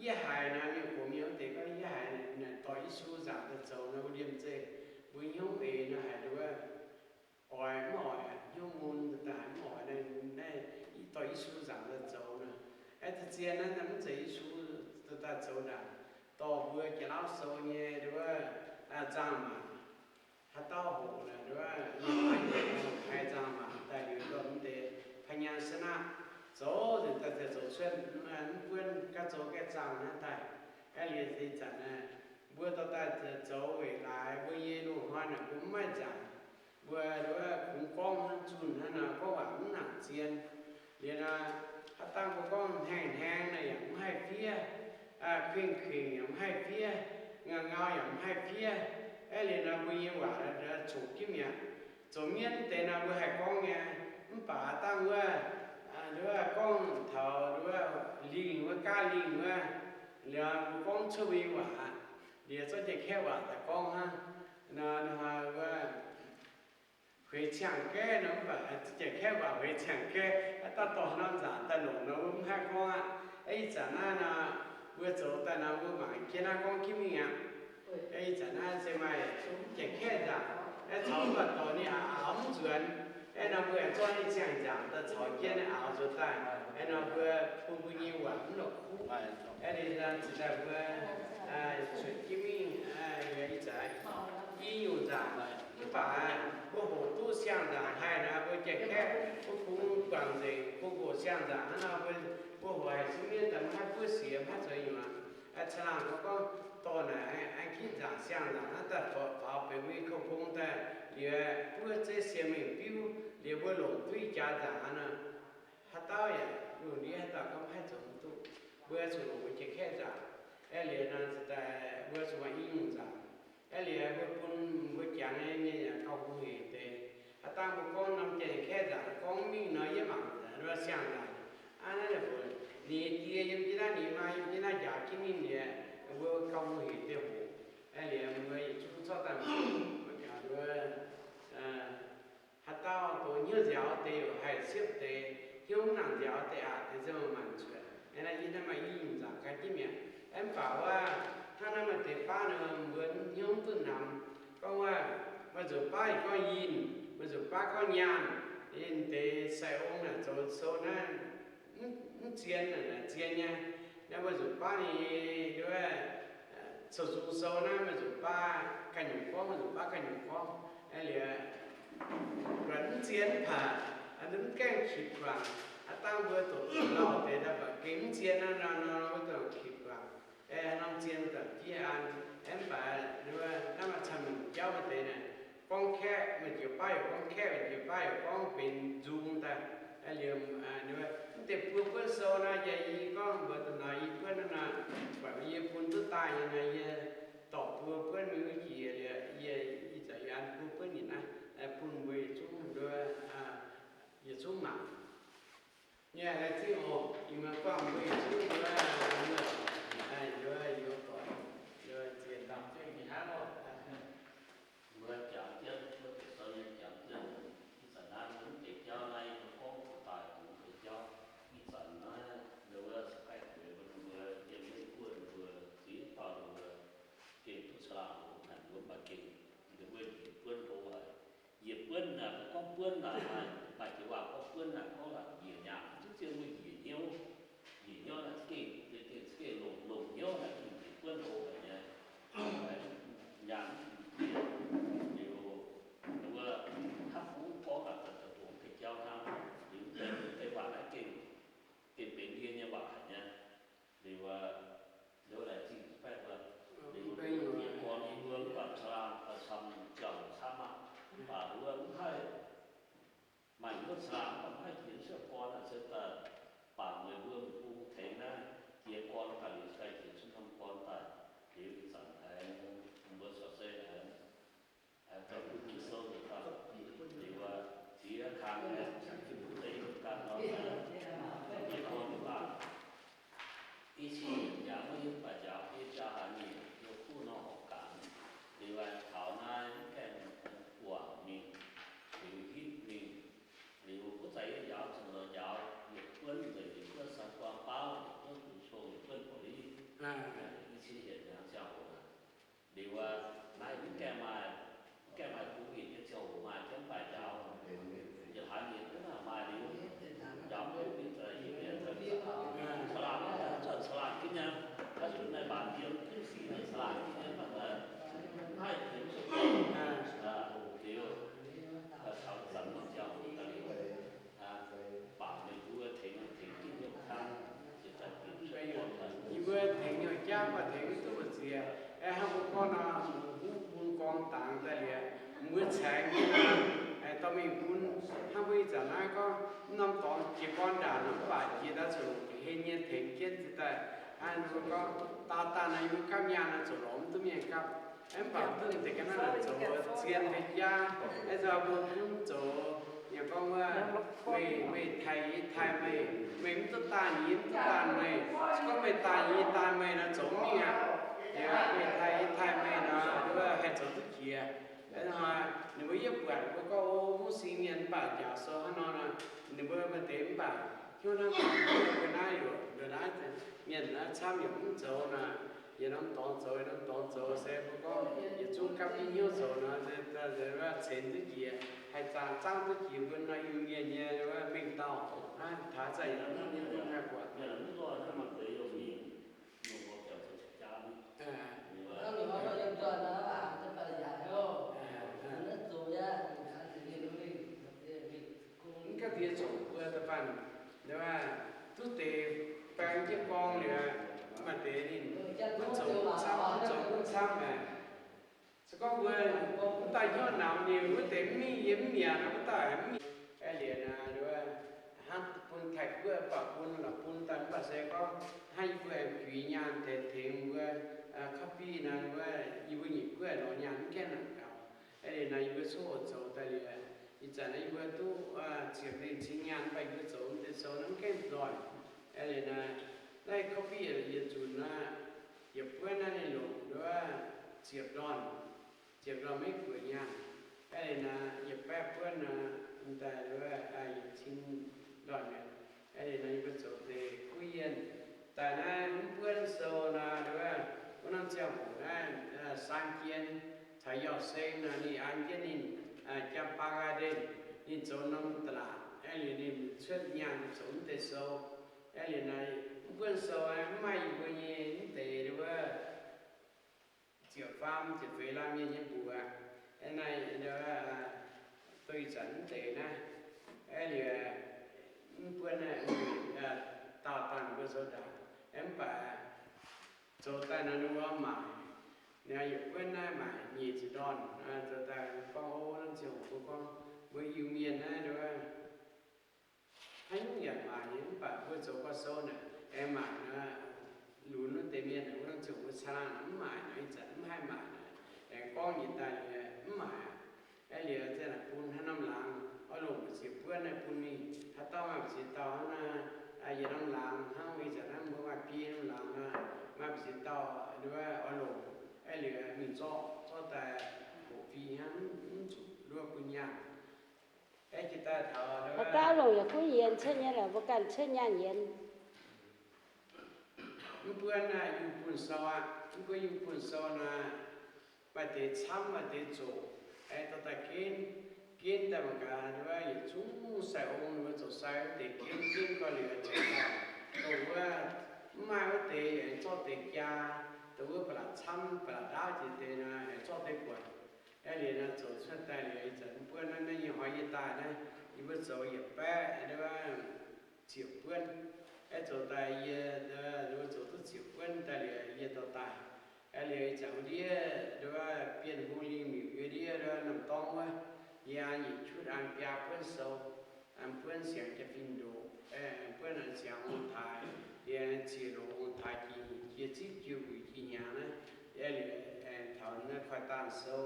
yie haiz naaiv mienh gox mienh wuov deix gorngv yie haiz naaic dorh Yesu nzaangc daaih zoux nor, mbuo liemh zeih mbuo hnyouv eix nor haiz nduov oix mv oix, hnyouv mun daaih mv oix naaiv, dorh Yesu nzaangc daaih zoux nor. Aeqv, zien naaiv mv zeiz Yesu daaih zoux ndaangc, dorh mbuo Janx-Lauv sou nyei nduov nzangc-maac. Haaix dauh hoqc naaic nduov, haih nzangc-maac daaih liuz ndorm mv deix พยัญชนะ zoux nzengc daaih ziouc zoux cuotv mv buonv gaav zoux gaeqv zaangh naaiv daaih. Aeqv, liuz ih zanc naaiv mbuo dorh daaih zoux weic laaix mbuo nyei loz-hnoi naaic mbuo mv maaih nzaangc. Mbuo nduov kungx gorngv zunh hnangv nor, gorngv waac mv nangc zien. Liuz nor, haaix dangh mbuo gorngv hnaengx hnaengx naaic yaac mv haih fiev, kuingx kuingx yaac mv haih fiev, ngau ngau yaac mv haih fiev. Aeqv, liuz nor mbuo nyei waac zuqc jienv mi'aqv. Zoux mienv deix nor mbuo haih gorngv nyei, mv baac haaix dangh wuov, nduov gorngv taux nduov lingh wuov, gaav lingh wuov, liuz mbuo gorngv cuotv mbuo nyei waac, liuz zorqv Janx-Kaeqv waac daaih gorngv hnangv. Nor, nor wuov hueix ciangh gaeqv nor, mv baac Janx-Kaeqv waac hueix ciangh gaeqv, haaix dauh dorh norm nzaangc daaih longc nor mbuo mv haih gorngv aqv. Aeqv, ih zanc naaiv nor, mbuo zoux daaih nor mbuo mangc jienv naaiv gorngv jienv mingh aqv. Aeqv, ih zanc naaiv se maaih Janx-Kaeqv nzaangc, aeqv, caux mv baac dorh ninh aqc aaux mv nzuonx. Aeqv, nor mbuo aengx zorqv ninh siang-nzaangc daaih caux jienv aaux nzuonx daaih. Aeqv, nor mbuo bun mbuo nyei waac mv la'kuqv. Aeqv, liuz nor ziouc daaih mbuo cuotv jienv mingh, ih zanc i nyungc nzaangc, mv baac mbuo hoqc duqv siang-nzaangc haih nor, mbuo Janx-Kaeqv mbuo kungx guangc nzengc, kungx hoqc siang-nzaangc hnangv nor, mbuo hoqc haic zungv mienh daaih mv haih buov siex, mv haih zoux nyuoqc. Aa, caangh laangh gorngv, gorngv dorh naaic an ginv nzaangc siang-nzaangc hnangv daaih faaux benx mbuo nyei kouv-pong daaih, liuz buov zeiv siemx mengh biuv, liuz mbuo longc duqv ih jaax nzaangc aqv nor, haaix dauh yaac lungh ndiev haaix dauh gorngv mv haih zoux mv duqv. Mbuo zuqc longc mbuo Janx-Kaeqv nzaangc. Aeqv, liuz nor ziouc daaih mbuo zuqc maaih i nyungc nzaangc. Aeqv, liuz mbuo bun mbuo jangx nyei mienh yaac gauh hungh hec deix. Haaix dangh mbuo gorngv norm Janx-Kaeqv nzaangc gorngv mingh nor, yie mangc nduov siang-nzaangc aqv, naaiv ninh mbuo, ninh die yiem jienv naaiv, ninh maa yiem jienv naaiv, njaaux jienv ninh liuz, mbuo gauh hungh hec deix hoc. Aeqv, liuz mbuo yietc zungv zorqv daaih mangc, mbuo jangx nduov, haaix dauh dongh hnyouv nziaaux deix yaac haih siepv deix, hnyouv mv nangc nziaaux deix aqc deix ziouc maanc cuotv. Aeqv, naaiv yie naaiv maaih i nyungc nzaangc gan jienv mi'aqv. Aeqv, mv baac wuov, hnangv naaiv maaih deix baav nor, mbuo hnyouv mv duqv namx. Gorngv wuov, maaih nzuqc baav yaac gorngv yinh, maaih nzuqc baav gorngv nyaanh. Yinh deix sai-ong naaic zoux sou naaiv mv zien, zien nyei. Naaiv maaih nzuqc baav ninh wuov, zoux nzung sou naaiv maaih nzuqc baav ganh nyungc gorngv, maaih nzuqc baav ganh nyungc gorngv. Aeqv, liuz buatc mv zien mv baac mv gaengh qitv guangc. Aa, dangh mbuo doqc lauh deix daaih baac gengh mv zien naaiv nor, nor mbuo dongh qitv guangc. Aeqv, norm zien daaih diev an. Aeqv, mv baac naaiv maaih camv nyungc jauv wuov deix naaic, gorngv Kaeqv, maaih nzuqc baav yaac gorngv Kaeqv, maaih nzuqc baav yaac gorngv benx nzung daaih. Aeqv, liuz mv deix buo buonv sou naaiv, yie gorngv mbuox da'naaiv yie buonv naaiv nor, buatc yie bun duqv daaih nyei naaiv, yie dorh buo buonv mingh wuov jiex liuz, yie ih zanc yie an buo buonv nyei naaiv bun mbuo yietc zungv nduov, yietc zungv mangc. Yie laengz zingh oc. buonv naaic, maaih jiex waac gorngv buonv naaic gorngv naaic njiec nyaangc, mv duqv zien mbuo njiec hnyouv. Njiec hnyouv naaic za'gengh, za'gengh, za'gengh longc, longc hnyouv naaic za'gengh njiec buonv oc haic nyei. Nyaangc liuz, mbuo hnangv mbuo gorngv naaic daaih dongh deix jauv hnangv, liuz deix, deix waac naaiv gengh, gengh benx ndie nyei waac haic nyei. Liuz, liuz laengz zingh baeqv mbuo, liuz mbuo bieqc gorn nyei mbuo mv baac caangh laangh daaih camv ziangh hoc camv aqv. Mv baac mbuo mv haih maaih hnyouv caangh laangh, mv baac mv haih jiex cuotv gorn aqv, se daaih bangc meih mbuo mv bung tengx naaiv jiex gorn daaih liuz, daaih jiex cuotv norm gorn daaih, liuz ih zanc aengx mbuo corc se aengx Aengx zoux bun Ging-Sou nzunc daaih, liuz, ziex kang aeqv, deix yietc kang nor, yie gorngv mbuox baac, i cin yietc hnyangx wuov yie mv baac njaaux biei jaa-hlaang nyeic, yie kuv nor horpc gaax. Liuz, aengx taux naaiv mv gaengh guangc mingh, liuz hitv mingh, liuz wuov zanc yie njaaux zuqc lorz njaaux yietc buonv nzengc, yietc buonv sai-buang baauv, yietc buonv duqv cong, yietc buonv buatc liv. I cin yietc hnyangx ziangh hoc aqv. Liuz, naaiv mv gaengh maaih, mv gaengh maaih bungx yietc nyei ziangh hoc maaih jienv mv baac njaaux, yietc hlaax nyeic duqv naaic maaih liuz, njaaux mv duqv mingh za'gengh, caangh laangh, zanc caangh laangh jienv nyei, haaix zunv naaic mbaanx yiem jienv sic naaic caangh laangh jienv nyei, mv baac haih jiex mv duqv. Liuz, taux zanc norm ziangh hoc daaih liuz, bangc meih mbuo tengx, tengx jienv hnyouv jaav, yie mbuo tengx hnyouv jaav mv baac tengx mv duqv mbu'ziex. Aeqv, hnangv mbuo gorngv nor, mbuo huv bun gorngv dangx daaih liuz, mbuo caengx jienv nor, dorh mingh bun, hnangv mbuo ih zanc naaiv gorngv, mv norm dorngx jiex gorn ndaangc nor mv baac jiex daaih zuqc hlen nyei tengx jienv daaih. Hnangv mbuo gorngv, daauh daaih nor yie mbuo gapv nyaanh nor zoux lorz mv duqv mienh gapv. Aeqv, mv baac duqv deix ga'naaiv zoux zien deix jaav, aeqv, nzunc mbuo bun zoux, yie gorngv wuov, meih, meih taaih yie, yie taaih meih, meih mv duqv daanh yie, yie mv duqv daanh meih. Se gorngv meih daanh yie, yie daanh meih nor zoux mv mingh aqv. Yie, meih taaih yie, yie taaih meih nor, wuov haih zoux duqv jiex. Ninh mbuo yietv buatc mbuo gorngv, o, mv singx mienh mv baac njaaux sou hnangv nor nor, ninh mbuo maaih deix mv baac hnyouv hnangv ga'naaiv yoc, ga'naaiv mienh naaiv camv yaac mv zoux nor, yietc norm dorngx zoux, yietc norm dorngx zoux se mbuo gorngv yietc zungv gapv jienv hnyouv zoux nor, ceix duqv jiex, haih zaangc zaangc duqv jiex mbuo nor Iu-Mienh nyei mengh dauh. Taux zanc yietc norm hnyouv haih buatc. Mv gapv diex zoqc mbuo da'faanh, duqv deix baeng jienv gorngv liuz, maaih deix ninh mv zoux mv camv, mv zoux mv camv aqv. Se gorngv mbuo mv daaih hnyouv namx ninh, wuov deix mv mingh yie mv mi'aqv nor, mv daaih mv mi'aqv. Aeqv, liuz naaiv, hnangv bun taaih guoqv baac bun lorqc, bun daaih mv baac se gorngv hnangv yie mbuo aengx juix nyaanh tengx, tengx mbuo copy naaiv, wuov yie mbuo nyei guoqv lorz nyaanh mv gaengh nangc gaux. Aeqv, liuz naaiv yie mbuo coqv hoqc zoux daaih liuz, ih zanc naaiv yie mbuo duqv ziepc lengh cin nyaanh mv baac yie mbuo zoux mv deix sou naaiv mv gaengh nzoih. Aeqv, liuz naaiv, naaiv copy yietc zunc naaiv, yietc buonv naaiv ninh longc wuov ziepc ndorn, ziepc ndorn maiv guoqv nyaanh. Aeqv, liuz naaiv yietc baeqv buonv naaiv, daaih wuov yietc cin ndorn mi'aqv. Aeqv, liuz naaiv yie mbuo zoux deix kuv yienh. Daaih naaiv mv buonv sou naaiv, wuov, wuov norm ziangh hoc naaiv, Saeng Jien caux Yauh Seng naaiv ninh an jienv ninh, Jaa^mbaa Ga'ndienh, ninh zoux norm da'laatc. Aeqv, liuz ninh cuotv nyaanh zoux mv deix sou. Aeqv, liuz naaiv mv buonv sou naaiv mv maaih yie mbuo nyei mv deix wuov ziepc faam ziepc feix laanh mienh nyei mbuox. Aeqv, naaiv duqv ih zanc mv deix naaiv. Aeqv, liuz mv buonv naaiv, daauh dangh mbuo zoux ndaangc. Aeqv, mv baac zoux daaih nor ninh mbuo maaic. Naaiv yietc buonv naaiv maaic nyic ziepc ndorn. Zoux daaih gorngv, o, norm ziangh hoc mbuo gorngv mbuo Iu-Mienh naaiv, hnangv nyungc yaac maaic nyei, mv baac mbuo zoux gorx-sou naaic aengx maaic nor, lunx wuov deix mienh wuov norm ziangh hoc mbuo caangh laangh mv maaic nor, ih zanc mv haih maaic naaic, aengx gorngv njiec daaih liuz mv maaic aqv. Aeqv, liuz ziouc naaic bun hnangv norm laangz oix longc mbu'ziex buonv naaiv bun mingh. Haaix dauh maaih mbu'ziex dauh hnangv naaiv, yietc norm laangz hnangv ih zanc hnangv mbuo maaih biei norm laangz nor, maaih mbu'ziex dauh wuov oix longc. Aeqv, liuz mingh zorqv, zorqv daaih hoqc biei hnangv, mv zuqc luov bun nyaanh. Aeqv, jiex daaih taux, haaix dauh longc yaac gunv yienx cuotv nyei lorqc, mbuo ganh cuotv nyaanh yienx. Mv buonv naaiv yungh buonv sou aqv. Mv buonv yungh buonv sou naaiv, maaih deix camv, maaih deix zoqc. Aeqv, dorh daaih ginv, ginv daaih mangc gaax, wuov Zungv sai ong ninh mbuo zoux sai wuov deix kin kin gauh liuz zoux daaih, dongh wuov mv maaih wuov deix yaac zorqv deix jaa, dongh wuov ba'laqc camv ba'laqc ndaauv jiex deix nor, zorqv deix buatc. Aeqv, liuz nor zoux cuotv daaih liuz, ih zanc mv buonv naaiv, naaiv nyei hnoi yie daaih naaiv, yie mbuo zoux yietc baeqv ziepc buonv. Aeqv, zoux daaih yie, mbuo zoux duqv ziepc buonv daaih liuz yie dorh daaih. Aeqv, liuz ih zanc ndiev nduov Bienh Hungh Lingh Miuc yie ndiev nduov Namh Dorngv wuov, yie an yietc qutv an biaa buonv sou, an buonv siangx jaa-fin ndoqc, buonv an siangx ong-taaix, yie ziex longc ong-taaix jiex, jiex zipv jiex wuic jiex hnyangx naaiv. Aeqv, liuz taux naaiv koiv-daanh sou,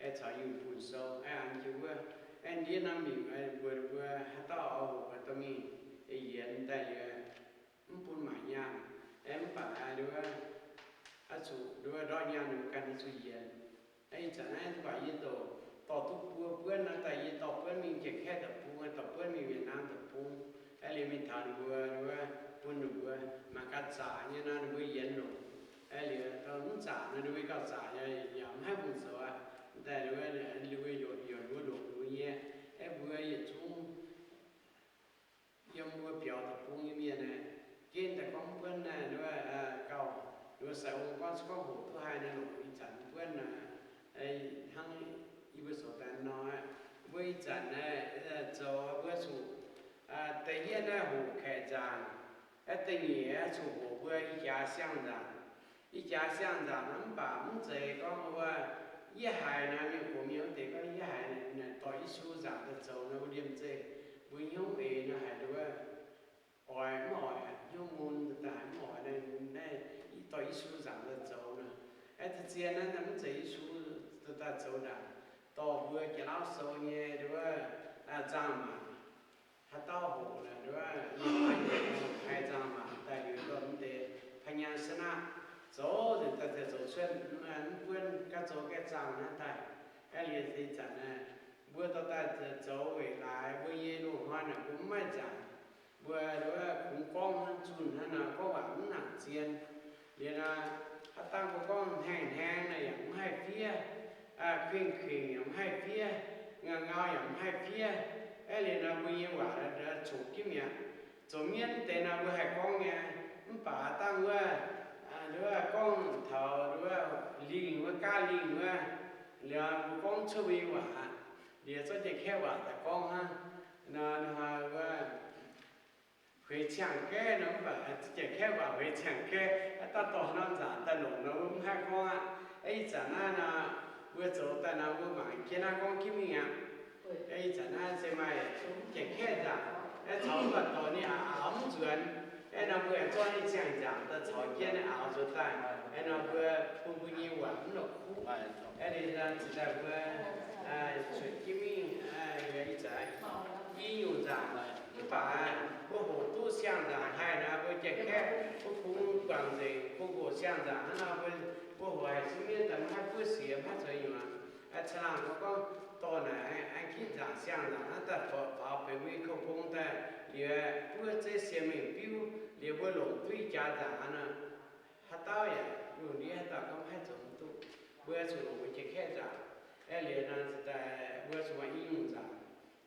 aeqv, caux Yunh Bun sou, aeqv, an jiex wuov, aeqv, ndiev norm miuc mbuox mbuo haaix dauh oix hoqc dorh mingh yienx daaih liuz, mv bun maaic nyaanh, aeqv, mv baac nduov, oix zuqc nduov ndortv nyaanh ganh zuqc yienx. Ih zanc naaiv mv baac yie dorh, dorh duqv buo buonv nor daaih, yie dorh buonv mingh Janx-Kaeqv deic-bung, dorh buonv mingh Việt Nam deic-bung. Aeqv, liuz mingh taux ninh mbuo, ninh mbuo bun ninh mbuo mangc gaax zaqc nyei nor, ninh mbuo yienx longc. Aeqv, liuz mv zaqc nor, ninh mbuo gauh zaqc nyei, yaac mv haih bungx zoux aqv. Daaih ninh mbuo, ninh mbuo yaac, yaac mbuo longc ninh mbuo nyei. Aeqv, mbuo yietc zungv yiem mbuo biaux deic-bung nyei mienh aeqv, gen daaih gorngv buonv naaiv, gauh, ninh mbuo sai ong gorngv, gorngv hoqc duqv haih naaiv longc ih zanc buonv naaiv, hnangv yie mbuo zoux daaih nor aqv. Mbuo ih zanc naaiv zoux mbuo zuqc da'yietv naaiv hoqc kaeqv nzaangc, da'nyeic zuqc hoqc mbuo ih jaax siang-nzaangc. Ih jaax siang-nzaangc mv baac mv zeiz gorngv wuov, yie haiz naaiv mienh gox mienh wuov deix gorngv yie haiz naaic dorh Yesu nzaangc daaih zoux nor, wuov liemh zeih mbuo hnyouv eix nor haiz nduov oix mv oix, hnyouv mun daaih mv oix naaiv, naaiv dorh Yesu nzaangc daaih zoux nor. Aeqv, zien-zien naaiv mv zeiz Yesu daaih zoux ndaangc, dorh mbuo Janx-Lauv sou nyei nduov nzangc-maac. Haaix dauh hoqc naaic nduov, haih nzangc-maac daaih liuz dorh mv deix พยัญชนะ zoux nzengc daaih zoux cuotv mv buonv gaav zoux gaeqv zaangh hnangv daaih. Aeqv, liuz ih zanc naaiv mbuo dorh daaih zoux weic laaix mbuo nyei loz-hnoi naaic mbuo mv maaih nzaangc. Mbuo nduov kungx gorngv hnangv zunh hnangv nor, gorngv waac mv nangc zien. Liuz nor, haaix dangh mbuo gorngv hnaengx-hnaengx naaic yaac mv haih fiev, kuingx-kuingx yaac mv haih fiev, ngau-ngau yaac mv haih fiev. Aeqv, liuz nor mbuo nyei waac coqv jienv mi'aqv. Zoux mienv deix nor mbuo haih gorngv nyei, mv baac haaix dangh wuov, nduov gorngv taux nduov lingh wuov, gaav lingh wuov, liuz mbuo gorngv cuotv mbuo nyei waac, liuz zorqv Janx-Kaeqv waac daaih gorngv hnangv. Nor, nor wuov hueix ciangh gaeqv nor, mv baac Janx-Kaeqv waac hueix ciangh gaeqv, haaix dauh dorh norm nzaangc daaih longc nor, mbuo mv haih gorngv aqv. Aeqv, ih zanc naaiv nor, mbuo zoux daaih nor, mbuo mangc jienv naaiv gorngv jienv mingh aqv. Aeqv, ih zanc naaiv se maaih Janx-Kaeqv nzaangc, aeqv, caux mv baac dorh ninh aaux mv nzuonx. Aeqv, nor mbuo aengx zorqv ninh ziangh nzaangc daaih caux jienv aaux nzuonx daaih. Aeqv, nor mbuo bun mbuo nyei waac mv la'kuqv. Aeqv, ninh ziouc daaih mbuo cuotv jienv mingh, ih zanc i nyungc nzaangc, mv baac mbuo hoqc duqv siang-nzaangc haih nor, mbuo Janx-Kaeqv mbuo kungx guangc nzengc, kungx hoqc siang-nzaangc hnangv nor, mbuo hoqc haic zungv mienv daaih mv haih buov siex, mv haih zoux nyungc aqv. Ca'laangc mbuo gorngv dorh naaic an ginv nzaangc siang-nzaangc hnangv daaih faaux benx mbuo nyei kouv gong daaih, liuz buov zeiv sienx mengh biuv, liuz mbuo longc duqv ih jaax nzaangc aqv nor, haaix dauh yaac lungh ndiev haaix dauh gorngv mv haih zoux mv duqv. Mbuo zuqc longc mbuo Janx-Kaeqv nzaangc. Aeqv, liuz nor daaih mbuo zuqc maaih i nyungc nzaangc.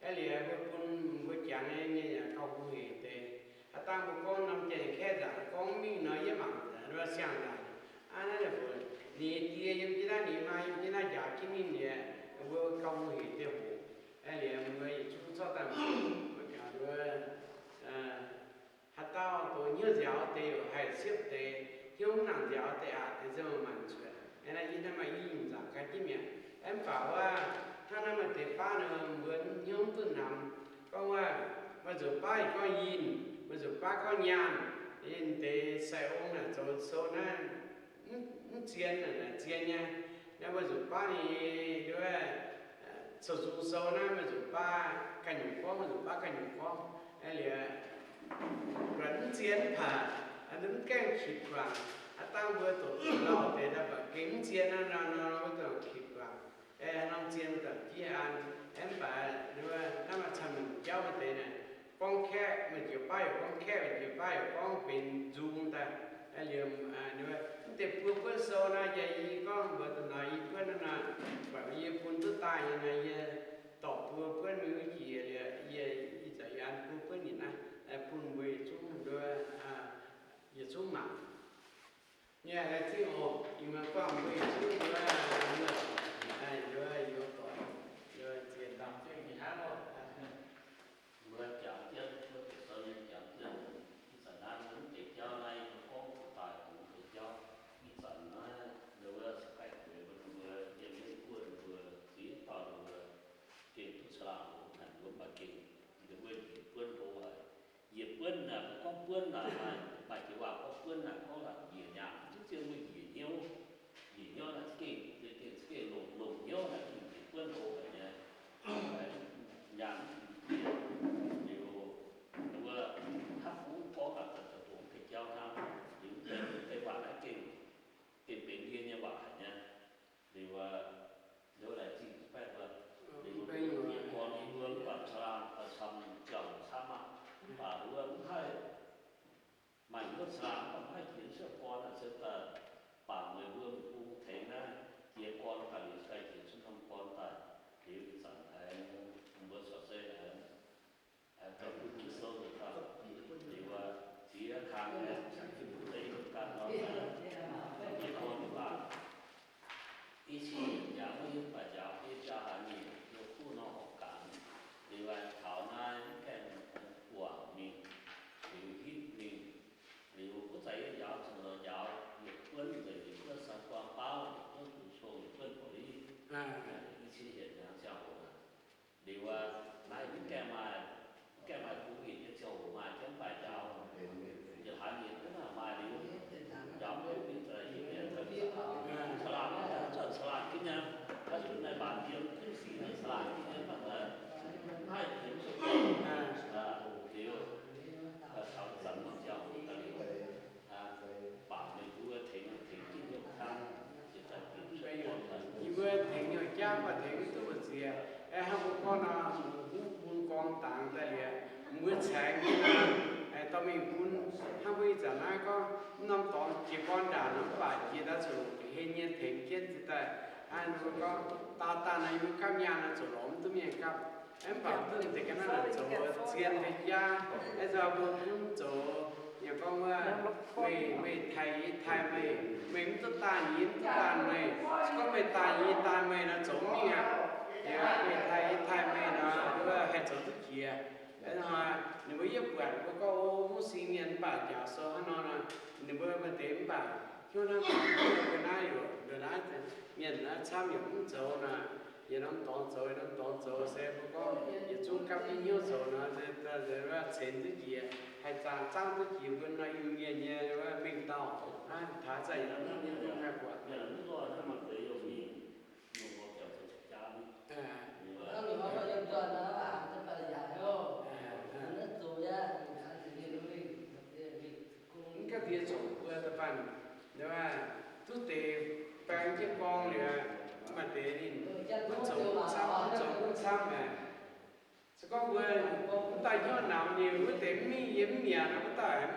Aeqv, liuz mbuo bun mbuo jangx nyei mienh yaac gauh hungh heic deix. Haaix dangh mbuo gorngv norm Janx-Kaeqv nzaangc gorngv mingh nor, yie mangc siang-nzaangc aqv, naaiv ninh mbuo, ninh die yiem jienv naaiv, ninh maa yiem jienv naaiv njaaux jienv mingh liuz, mbuo gauh hungh heic deix hoqc. Aeqv, liuz mbuo yietc zungv zorqv daaih mbuo gaax nduov, haaix dauh dongh hnyouv nziaaux deix yaac haih siepv deix, hnyouv mv nangc nziaaux deix aqc deix ziouc maanc cuotv. Aeqv, naaiv yie naaiv maaih i nyungc nzaangc gan jienv mi'aqv. Aeqv, mv baac wuov, hnangv naaiv maaih deix baav nor, mbuo hnyouv mv duqv namx. Gorngv wuov, maaih nzunc baav gorngv yinh, maaih nzunc baav gorngv nyaanh, yinh deix sai ong naaic zoux sou naaiv mv zien, naaic zien nyei. Naaiv maaih nzunc baav ninh wuov, sou-nzung sou naaiv maaih nzunc baav ganh nyungc gorngv, maaih nzunc baav ganh nyungc gorngv. Aeqv, liuz buatc mv zien mv baac mv gaengh qitv guangc. Aav dangh mbuo doqc lauh deix daaih buatc gengh mv zien naaiv nor, nor mbuo doqc qitv guangc. Aeqv, haaix norm zien daaih jiex an. Aeqv, mv baac naaiv maaih camv nyungc jauv maaih deix naaic gorngv Kaeqv, maaih njoux baav yaac gorngv Kaeqv, maaih njoux baav yaac gorngv benx nzung daaih. Aeqv, liuz mv deix buo buonv sou naaiv jaax yie gorngv mbuox da'naaiv yie buonv naaiv nor, buatc yie bun duqv daaih nyei naaiv, yie dorh buo buonv mingh wuov jiex liuz, yie Ninh mbuo njiec buonv hlo haic. Njiec buonv naaic, gorngv buonv naaic, maaih jiex waac gorngv buonv naaic, gorngv naaic njiec nyaanh, mv zeiz mbuo njiec hnyouv. Njiec hnyouv naaic za'gengh, za'gengh, za'gengh longc, longc hnyouv naaic njiec buonv hlo haic nyei. Nyaanh mv njiec. Liuz, ninh mbuo hnangv mbuo gorngv naaic, daaih zoux dongh ga'jauv hnangv. Liuz, deix waac naaiv gengh, gengh benx ndie nyei waac haic nyei. Liuz, liuz laengz zingh baeqv mbuo. Liuz, yie gorn yie mbuo mv baac caangh laangh daaih camv ziangh hoc camv aqv. Mv baac mbuo mv haih maaih hnyouv caangh laangh, mv baac mv haih jiex cuotv gorn aqv, se daaih bangc meih mbuo mv bung tengx naaiv jiex gorn daaih liuz, daaih jiex cuotv norm gorn daaih. Liuz ih zanc aengx mbuo corc se aengx zoux bun Ging-Sou nzunc daaih, liuz ziex kang aeqv, deix ganh nor, jiex gorn liuz baac i cin yietc hnyangx wuov yie mv baac njaaux biei biaa hlaax nyeic yie kuv nor horpc gaax. Liuz aengx taux naaiv gaengh guangc mingh, liuz hitv mingh, liuz wuov zanc yie njaaux zuqc lorz njaaux yietc buonv nzengc, yietc buonv sai-gorn baauv, yietc buonv duqv cong, yietc buonv buoz-li. I cin yietc hnyangx ziangh hoc aqv. Liuz naaiv mv gaengh maaih, mv gaengh maaih covid nyei ziangh hoc maaih jienv mv baac njaaux yietc hlaax nyeic gunv maaih liuz, njaaux covid daaih yietc nyeic, caangh laangh, zanc caangh laangh jienv nyei, naaiv zunc naaiv mbaanx yiem gunv sic naaiv caangh laangh jienv nyei, mv baac mv haih jiex cuotv gorn. Liuz, taux zanc norm ziangh hoc daaih liuz, baac meih mbuo tengx, tengx jienv hnyouv hnamv, jiex daaih jiex cuotv gorn daaih. Yie mbuo tengx hnyouv jaav, mv baac tengx mv duqv mbu'ziex. Aeqv, hnangv mbuo gorngv nor, mbuo bun gorngv dangx daaih liuz, mbuo caengx nyei nor, dorh mingh bun. Hnangv mbuo ih zanc naaiv gorngv, mv norm dorngx jiex gorn ndaangc nor, mv baac jiex daaih zuqc hlen nyei tengx jienv jiex daaih. Hnangv mbuo gorngv, daauh daaih nor, yie mbuo gapv nyaanh nor, zuqc lorz mv duqv mienh gapv. Mv baac mv duqv deix ga'naaiv naaic zoux zien deix jaav, aeqv, nzunc mbuo bun zoux, yaac gorngv wuov, meih, meih taaih yie, yie taaih meih, meih mv duqv daanh yie, yie mv duqv daanh meih. Se gorngv meih daanh yie, yie daanh meih nor, zoux mv mingh aqv. Yaac meih taaih yie, yie taaih meih nor, wuov haih zoux duqv jiex. Hnoi ninh mbuo yie buatc mbuo gorngv, o, mv singx mienh mv baac njaaux sou hnangv nor nor, ninh mbuo maaih deix mv baac hnyouv hnangv gorngv mbuo naaiv yaac, mbuo naaiv mienh naaiv camv yaac mv zoux nor, yietc norm dorngx zoux, yietc norm dorngx zoux se mbuo gorngv yietc zungv gapv jienv hnyouv zoux nor, ceix duqv jiex, haih zaangh zaangv duqv jiex mbuo nor Iu-Mienh nyei mengh dauh. Taux zanc yietc norm hnyouv haih buatc. Mv gapv ndie zoqc mbuo da'faanh, duqv deix baeng jienv gorngv liuz, maaih deix ninh mv zoux mv camv, mv zoux mv camv maah. Se gorngv mbuo mv daaih hnyouv namx ninh wuov deix mv mingh yie mv mi'aqv nor, wuov dauh mv